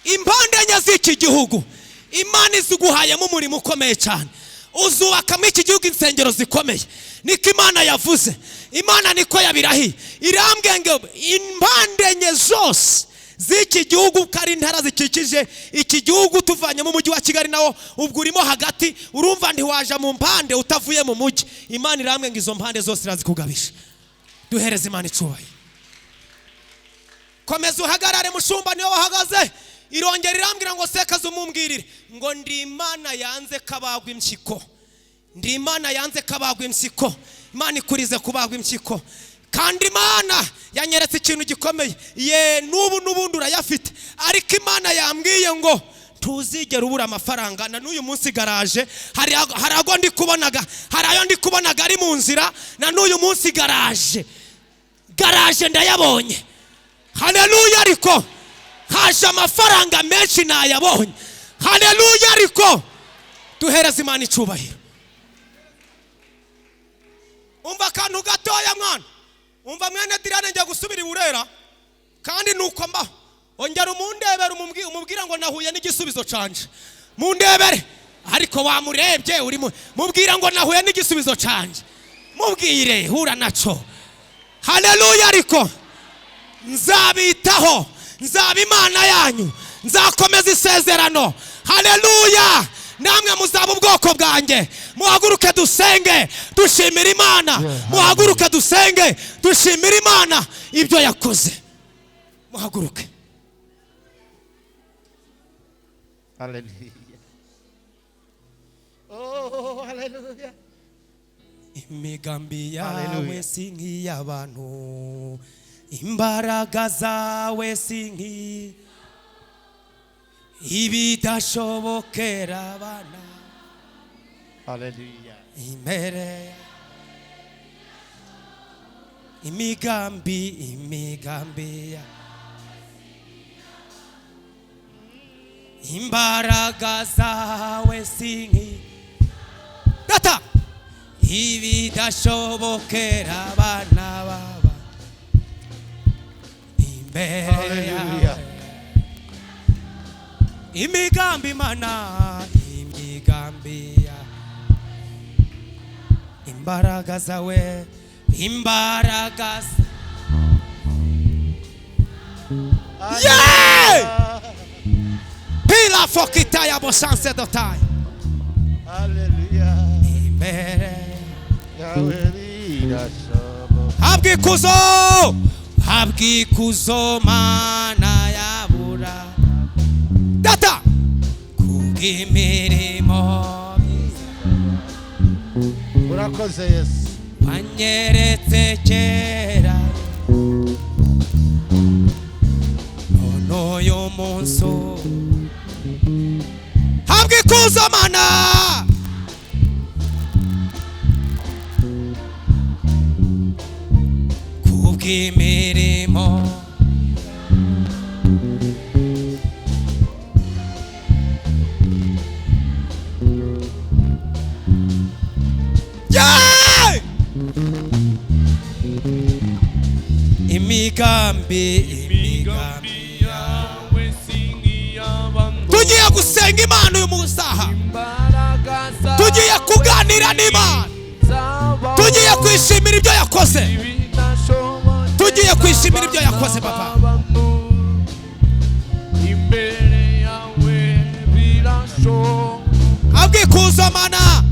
impande enye z'iki gihugu. Imana iziguhayemo umurimo ukomeye cyane, uzubakamo iki gihugu insengero zikomeye. Niko Imana yavuze, Imana niko yabirahiye. Irambwira ngo impande enye zose z'iki gihugu, ko ari intara zikikije iki gihugu, tuvanyemo umujyi wa Kigali nawo ubwo urimo hagati, urumva ntiwaja mu mpande utavuye mu mujyi. Imana irambwira ngo izo mpande zose irazikugabisha. Duhereze Imana icyubahiro. Komeza uhagarare mushumba, niwe wahagaze. Irongera irambwira ngo Sekazu umumbwirire ngo ndi Imana yanze kabagwa impyiko, ndi Imana yanze kabagwa impyiko. Imana ikurize kubagwa impyiko. Kandi Imana yanyeretse ikintu gikomeye. Ye n'ubu n'ubundi urayafite, ariko Imana yambwiye ngo ntuzigera ubura amafaranga. Na n'uyu munsi garaje hari ago ndi kubonaga, hari ayo ndi kubonaga ari mu nzira. Na n'uyu munsi garaje, garaje ndayabonye. Haleluya ariko. Haje amafaranga menshi nayabonye. Haleluya ariko. Duhereze Imana icyubahiro. Umva akantu gatoya mwana, umva mwene Dirane, njya gusubira i Burera kandi nuko mba ongera umundebere, umubwira ngo nahuye n'igisubizo canje. Mundebere ariko wamurebye uri mubwira ngo nahuye n'igisubizo canje, mubwire hura naco. Haleluya ariko. Nzabitaho, nzaba Imana yanyu, nzakomeza isezerano. Haleluya. Namwe muzaba ubwoko bwanjye, Muhaguruke dusenge dushimira Imana. Muhaguruke dusenge dushimira Imana ibyo yakoze. Muhaguruke. Hallelujah. Oh, hallelujah. Imigambi yawe si nk'iy'abantu, imbaraga zawe si nk'i, ibidashobokera abana. Hallelujah. Imbere imigambi, imigambi, imbaraga zawe si nk'i, data, ibidashobokera abana baba imbere yawe. Imigambi Mana, imigambi ya imbaraga zawe, imbaraga. Yeah! Pila fokita ya bosanse dotai. Hallelujah. Imbere habwikuzo, habwikuzo Mana yabura data, kubw'imirimo urakoze Yesu, wanyeretse kera, none uyu munsi habwikuzo Mana. Kubw'imirimo yeah! Imigambi, imigambi yawe si nk'iy'abantu. Tugiye gusenga Imana uyu musaha, tugiye kuganira n'Imana, tugiye kwishimira ibyo yakoze, tugiye kwishimira ibyo yakoze papa. Habwikuzo Mana,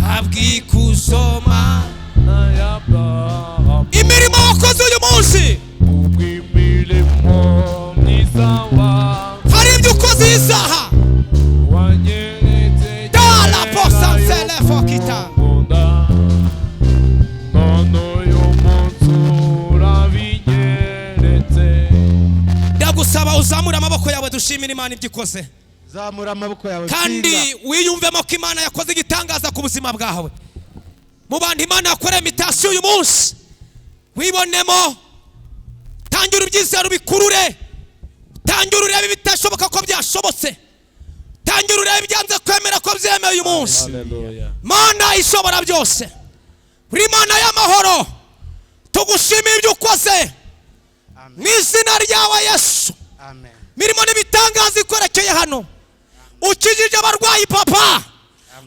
habwikuzo Mana, imirimo wakoze uyu munsi, hari ibyo ukoze iyi saha. Dala posansele fokita. Ndagusaba uzamure amaboko yawe dushimire Imana ibyo ikoze. Zamura amaboko yawe kandi wiyumvemo ko Imana yakoze igitangaza ku buzima bwawe. Mu bantu Imana yakoreye imitasiyo uyu munsi, wibonemo. Tangira ubyizere ubikurure, tangira urebe ibitashoboka ko byashobotse, tangira urebe ibyanze kwemera ko byemeye uyu munsi. Mana ishobora byose, uri Mana y'amahoro, tugushimiye ibyo ukoze mu izina ryawe Yesu. Amen. Mirimo n'ibitangaza ikorekeye hano, ukijije abarwayi papa,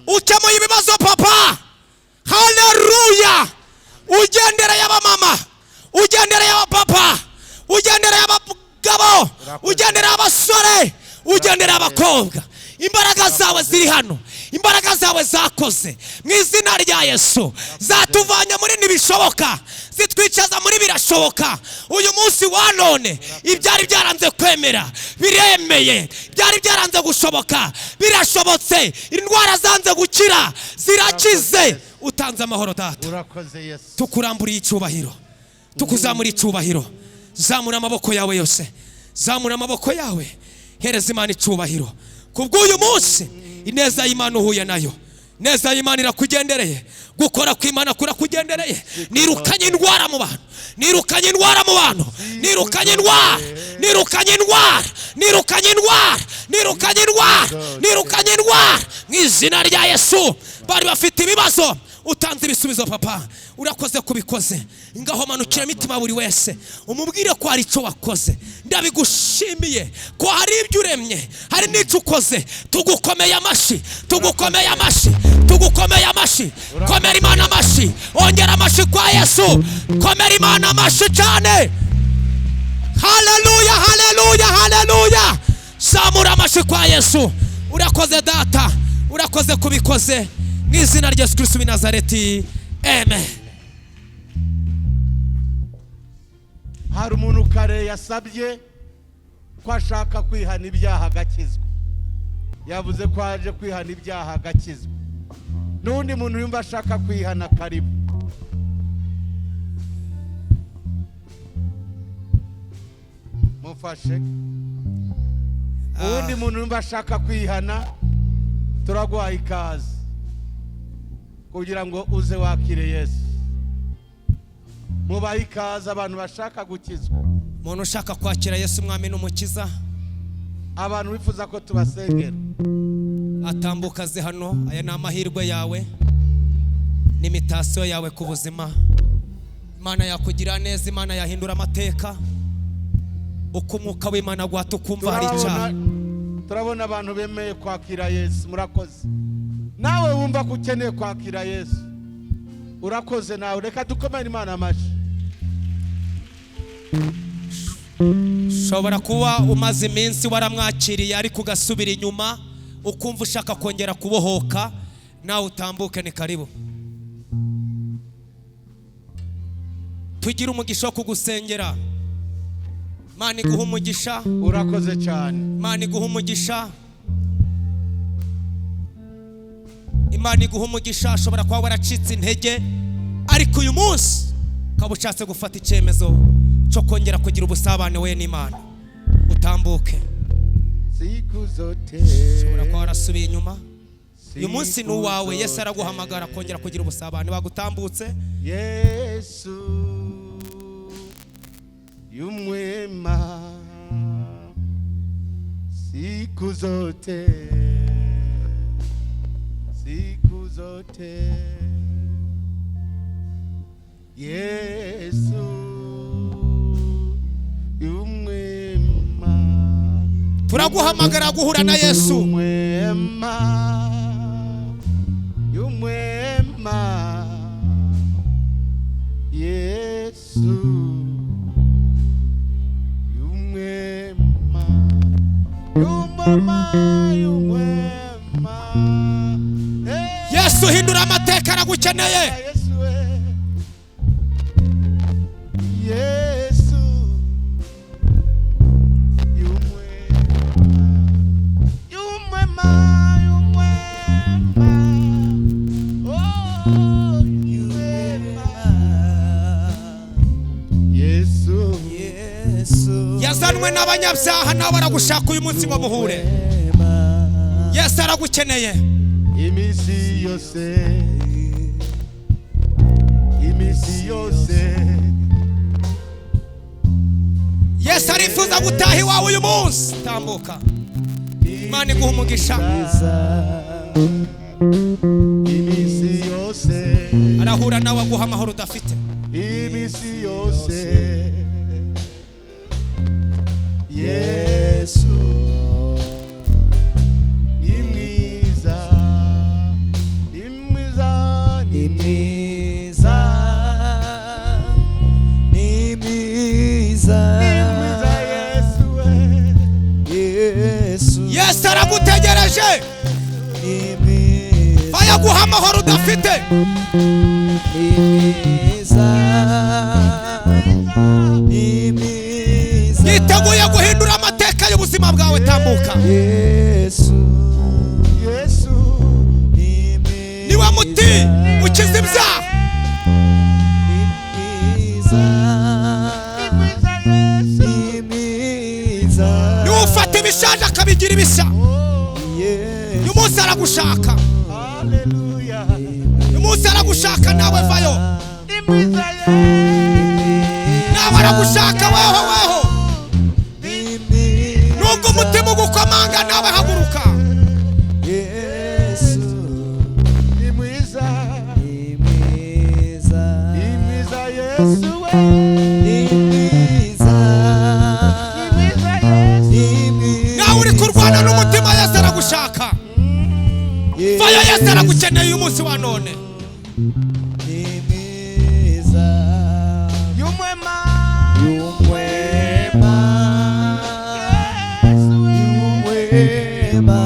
ukemuye ibibazo papa. Haleluya. Ugendereye abamama, ugendereye abapapa, ugendereye abagabo, ugendereye abasore, ugendereye abakobwa. Imbaraga zawe ziri hano, imbaraga zawe zakoze mu izina rya Yesu, zatuvanye muri ntibishoboka, zitwicaza muri birashoboka. Uyu munsi wa none ibyari byaranze kwemera biremeye, byari byaranze gushoboka birashobotse, indwara zanze gukira zirakize. Utanze amahoro data, urakoze Yesu. Tukuramburiye icyubahiro, tukuzamura icyubahiro. Zamura amaboko yawe yose, zamura amaboko yawe, hereza Imana icyubahiro kubw'uyu munsi. Ineza y'Imana uhuye nayo, ineza y'Imana irakugendereye, gukora kw'Imana kurakugendereye. Nirukanye indwara mu bantu, nirukanye indwara mu bantu, nirukanye indwara, nirukanye indwara, nirukanye indwara, nirukanye indwara, nirukanye indwara mu izina rya Yesu. Bari bafite ibibazo, utanze ibisubizo papa, urakoze kubikoze. Ngaho manukira imitima buri wese, umubwire ko hari icyo wakoze. Ndabigushimiye ko hari ibyo uremye, hari n'icyo ukoze. Tugukomeye amashyi, tugukomeye amashyi, tugukomeye amashyi. Komera Imana amashyi, ongera amashyi kwa Yesu. Komera Imana amashyi cyane. Haleluya, haleluya, haleluya. Zamura amashyi kwa Yesu. Urakoze data, urakoze kubikoze. Mu izina rya Yesu Kristo w'i Nazareti, amen. Hari umuntu kare yasabye ko ashaka kwihana ibyaha agakizwa. Yavuze ko aje kwihana ibyaha agakizwa. N'undi muntu yumva ashaka kwihana, karibu. Mufashe. Uwundi muntu yumva ashaka kwihana, turaguha ikaze kugira ngo uze wakire Yesu. Mubahe ikaze abantu bashaka gukizwa. Umuntu ushaka kwakira Yesu umwami n'umukiza, abantu bifuza ko tubasengera, atambuka aze hano. Aya ni amahirwe yawe n'imitasiyo yawe ku buzima. Imana yakugira neza, Imana yahindura amateka. Uko umwuka w'Imana aguhata ukumva hari icyaha. Turabona abantu bemeye kwakira Yesu. Murakoze. Nawe wumva ko ukeneye kwakira Yesu, urakoze nawe. Reka dukomere Imana amashyi. Ushobora kuba umaze iminsi waramwakiriye ariko ugasubira inyuma, ukumva ushaka kongera kubohoka, nawe utambuke, ni karibu. Tugire umugisha wo kugusengera. Imana iguha umugisha. Urakoze cyane. Imana iguha umugisha. Imana iguha umugisha. Ashobora kuba waracitse intege, ariko uyu munsi ukaba ushatse gufata icyemezo cyo kongera kugira ubusabane we n'Imana, utambuke. Siku zote. Ushobora kuba warasubiye inyuma, uyu munsi ni uwawe. Yesu araguhamagara kongera kugira ubusabane. Wagutambutse. Yesu yumwema siku zote, siku zote. Yesu yumwema. Turaguhamagara guhura na Yesu. Yumwema, yumwema. Yesu yumwema, yumwema, yumwema. Yesu hindura amateka, aragukeneye. Yesu we. Yesu yumwema, yumwema, yumwema. Oh, yumwema. Yesu. Yazanwe n'abanyabyaha, nawe aragushaka uyu munsi ngo muhure. Yesu aragukeneye. Iminsi yose, iminsi yose. Yesu arifuza gutaha iwawe uyu munsi. Tambuka, Imana iguha umugisha. Iminsi yose. Arahura nawe aguha amahoro udafite. Iminsi yose. Yesu ni mwiza, ni mwiza, ni mwiza, Ni mwiza, ni mwiza Yesu we. Yesu, Yesu aragutegereje. ni mwiza, Ayaguha amahoro udafite. ni mwiza, ni mwiza. Yiteguye guhindura amateka y'ubuzima bwawe. Tambuka. Yesu, Yesu ni mwiza, Niwe muti ukiza ibyaha. ni mwiza, mwiza Yesu. ni mwiza. Niwe ufata ibishaje akabigira ibishya. Yesu, Uyu munsi aragushaka. Haleluya. Uyu munsi aragushaka nawe, vayo. Ni mwiza Yesu. Nawe aragushaka, weho weho. ni mwiza. Nubwo umutima ugukomanga, nawe haguruka. Yesu, Ni mwiza, ni mwiza, ni mwiza Yesu we. ni mwiza, Ni mwiza Yesu. ni mwiza. Nawe uri kurwana n'umutima, Yesu aragushaka. Vayo, Yesu aragukeneye uyu munsi wa none. Ni mwiza, Yumwema. yumwema, yumwema.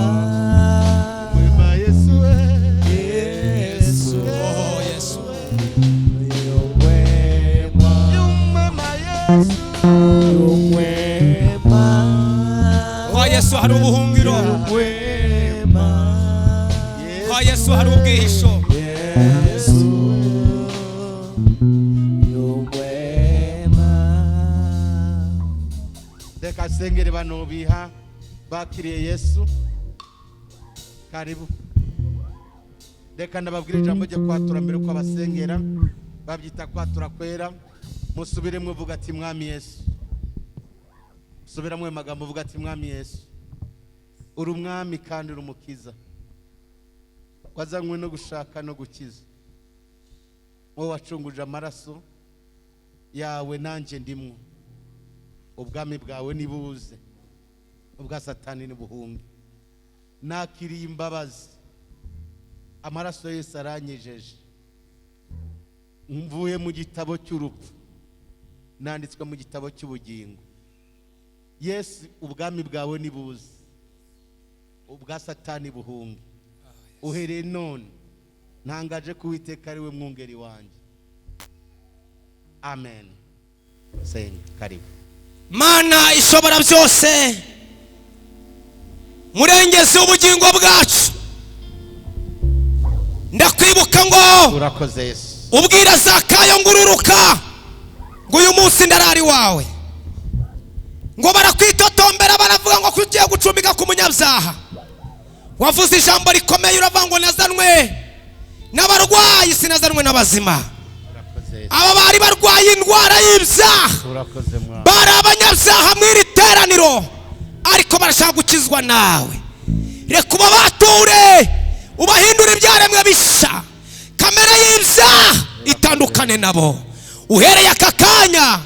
Mwema Yesu we. Yesu hari ubuhungiro. Kwa Yesu hari ubwihisho. Yesu ni umwema. Reka sengere bano biha bakiriye Yesu. Karibu. Reka ndababwira ijambo ryo kwatura mbere uko abasengera babyita kwatura kwera. Musubire muvuga ati Mwami Yesu. Subiramo ayo magambo uvuga ati Mwami Yesu, uri umwami kandi uri umukiza, wazanywe no gushaka no gukiza. Wowe wacunguje amaraso yawe nanjye ndimwo. Ubwami bwawe nibuze, ubwa Satani nibuhunge. Nakiriye imbabazi, amaraso Yesu aranyejeje. Mvuye mu gitabo cy'urupfu, nanditswe mu gitabo cy'ubugingo. Yesu, ubwami bwawe nibuze, ubwa Satani buhunge. Uhereye none ntangaje ko Uwiteka ari we mwungeri wanjye. Amen. Senga, karibu. Mana ishobora byose, murengezi w'ubugingo bwacu, ndakwibuka ngo Urakoze Yesu. ubwira Zakayo ngo ururuka, ngo uyu munsi ndarari wawe. Ngo barakwitotombera baravuga ngo kugiye gucumbika ku munyabyaha. Wavuze ijambo rikomeye uravuga ngo nazanwe n'abarwayi sinazanwe n'abazima. Urakoze Yesu. Aba bari barwaye indwara y'ibyaha, Urakoze Mwami. bari abanyabyaha mu iri teraniro, ariko barashaka gukizwa nawe. Reka ubabature, ubahindure ibyaremwe bishya, kamere y'ibyaha itandukane nabo. Uhereye aka kanya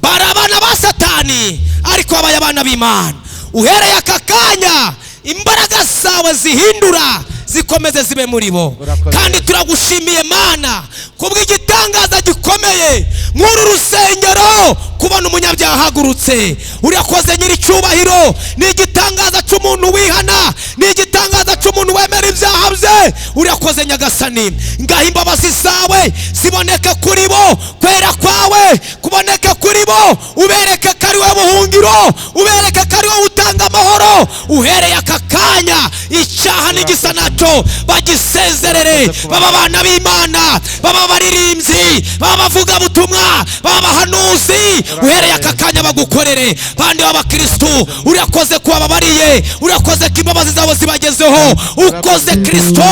bari abana ba Satani, ariko babaye abana b'Imana. Uhereye aka kanya imbaraga zawe zihindura zikomeze zibe muri bo. Urakoze. Kandi turagushimiye Mana kubw'igitangaza gikomeye nk'uru rusengero, kubona umunyabyaha ahagurutse. Urakoze nyiricyubahiro. Ni igitangaza cy'umuntu wihana, ni igitangaza cy'umuntu wemera ibyaha bye. Urakoze Nyagasani. Ngaho imbabazi zawe ziboneke kuri bo, kwera kwawe kuboneke kuri bo, ubereke ko ari wowe buhungiro, ubereke ko ari wowe utanga amahoro. Uhereye aka kanya icyaha n'igisa nacyo bagisezerere, baba abana b'Imana, baba abaririmbyi, baba abavugabutumwa, baba abahanuzi. Uhereye aka kanya bagukorere bandi b'abakristu. Urakoze ko wababariye, urakoze ko imbabazi zabo zibagezeho. Ukoze Kristo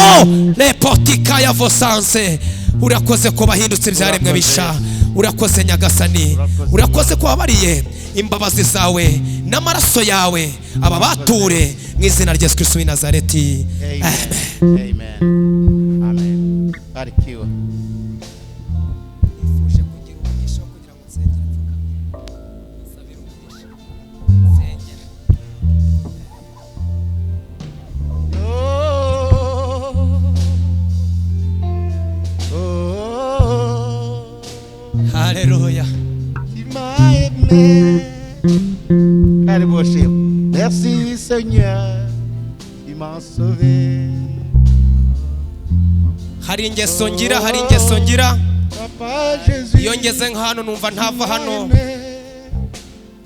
repotika ya vosanse. Urakoze ko bahindutse ibyaremwe bisha. Urakoze Nyagasani, urakoze ko wababariye. Imbabazi zawe n'amaraso yawe aba bature mu izina rya Yesu Kristo w'i Nazareti. Amen. Amen. Amen. Amen. Barikiwe. Nifuje kugira umugisha wo kugira ngo nsengere mfukamye, nsabire umugisha nsengere. Oh, Haleluya. tu m'as aimé. Karibu Shema. Merci Seigneur, tu m'as sauvé. Hari ingeso ngira, hari ingeso ngira. Papa Jésus. Iyo ngeze nka hano numva ntava hano tu m'as aimé.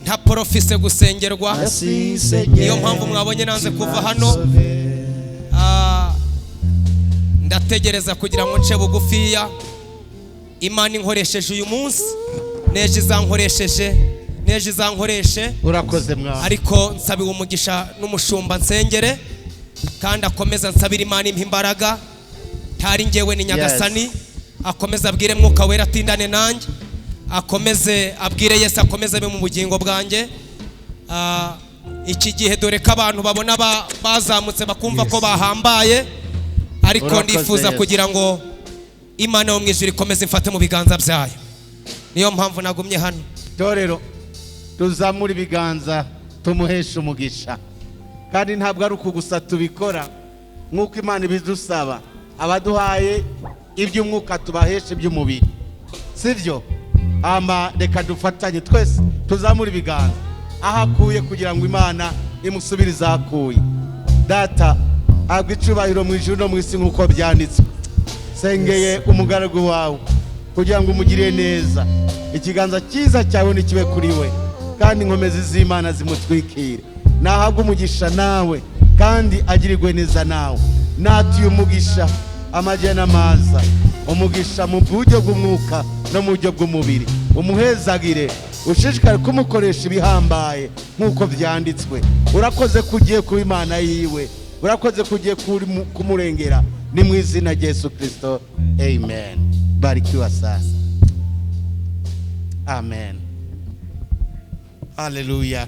nta porofise gusengerwa. Merci Seigneur. Niyo mpamvu mwabonye nanze tu kuva m'as hano. sauvé. Ndategereza kugira ngo nce bugufiya. Imana inkoresheje uyu munsi, n'ejo izankoresheje, n'ejo izankoreshe. Urakoze Mwami. Ariko nsabiwe umugisha n'umushumba nsengere, kandi akomeza nsabira Imana impa imbaraga. Ntari njyewe ni Nyagasani. Akomeze abwire Mwuka Wera atindane nanjye, akomeze abwire Yesu akomeze abe mu bugingo bwanjye. Iki gihe dore ko abantu babona bazamutse bakumva ko bahambaye, ariko Urakoze ndifuza Yesu. kugira ngo Imana yo mu ijuru ikomeze imfate mu biganza byayo. Niyo mpamvu nagumye hano. Torero, tuzamure ibiganza tumuheshe umugisha. Kandi ntabwo ari uku gusa tubikora nk'uko Imana ibidusaba. Abaduhaye iby'umwuka tubaheshe iby'umubiri, sibyo? Ama reka dufatanye twese tuzamure ibiganza aho akuye kugira ngo Imana imusubirize aho akuye. Data, habwa icubahiro mu ijuru no mu isi nk'uko byanditswe. Sengeye umugaragu wawe kugira ngo umugirire neza, ikiganza cyiza cyawe nikibe kuri we, kandi inkomezi z'Imana zimutwikire. Nahabwe umugisha nawe kandi agirirwe neza nawe. Natuye umugisha amajya n'amaza, umugisha mu buryo bw'umwuka no mu buryo bw'umubiri. Umuhezagire, ushishikare kumukoresha ibihambaye nk'uko byanditswe. Urakoze ko ugiye kuba Imana yiwe, urakoze ko ugiye kumurengera. Ni mu izina rya Yesu Kirisito, amen. Barikiwa sana, amen, haleluya.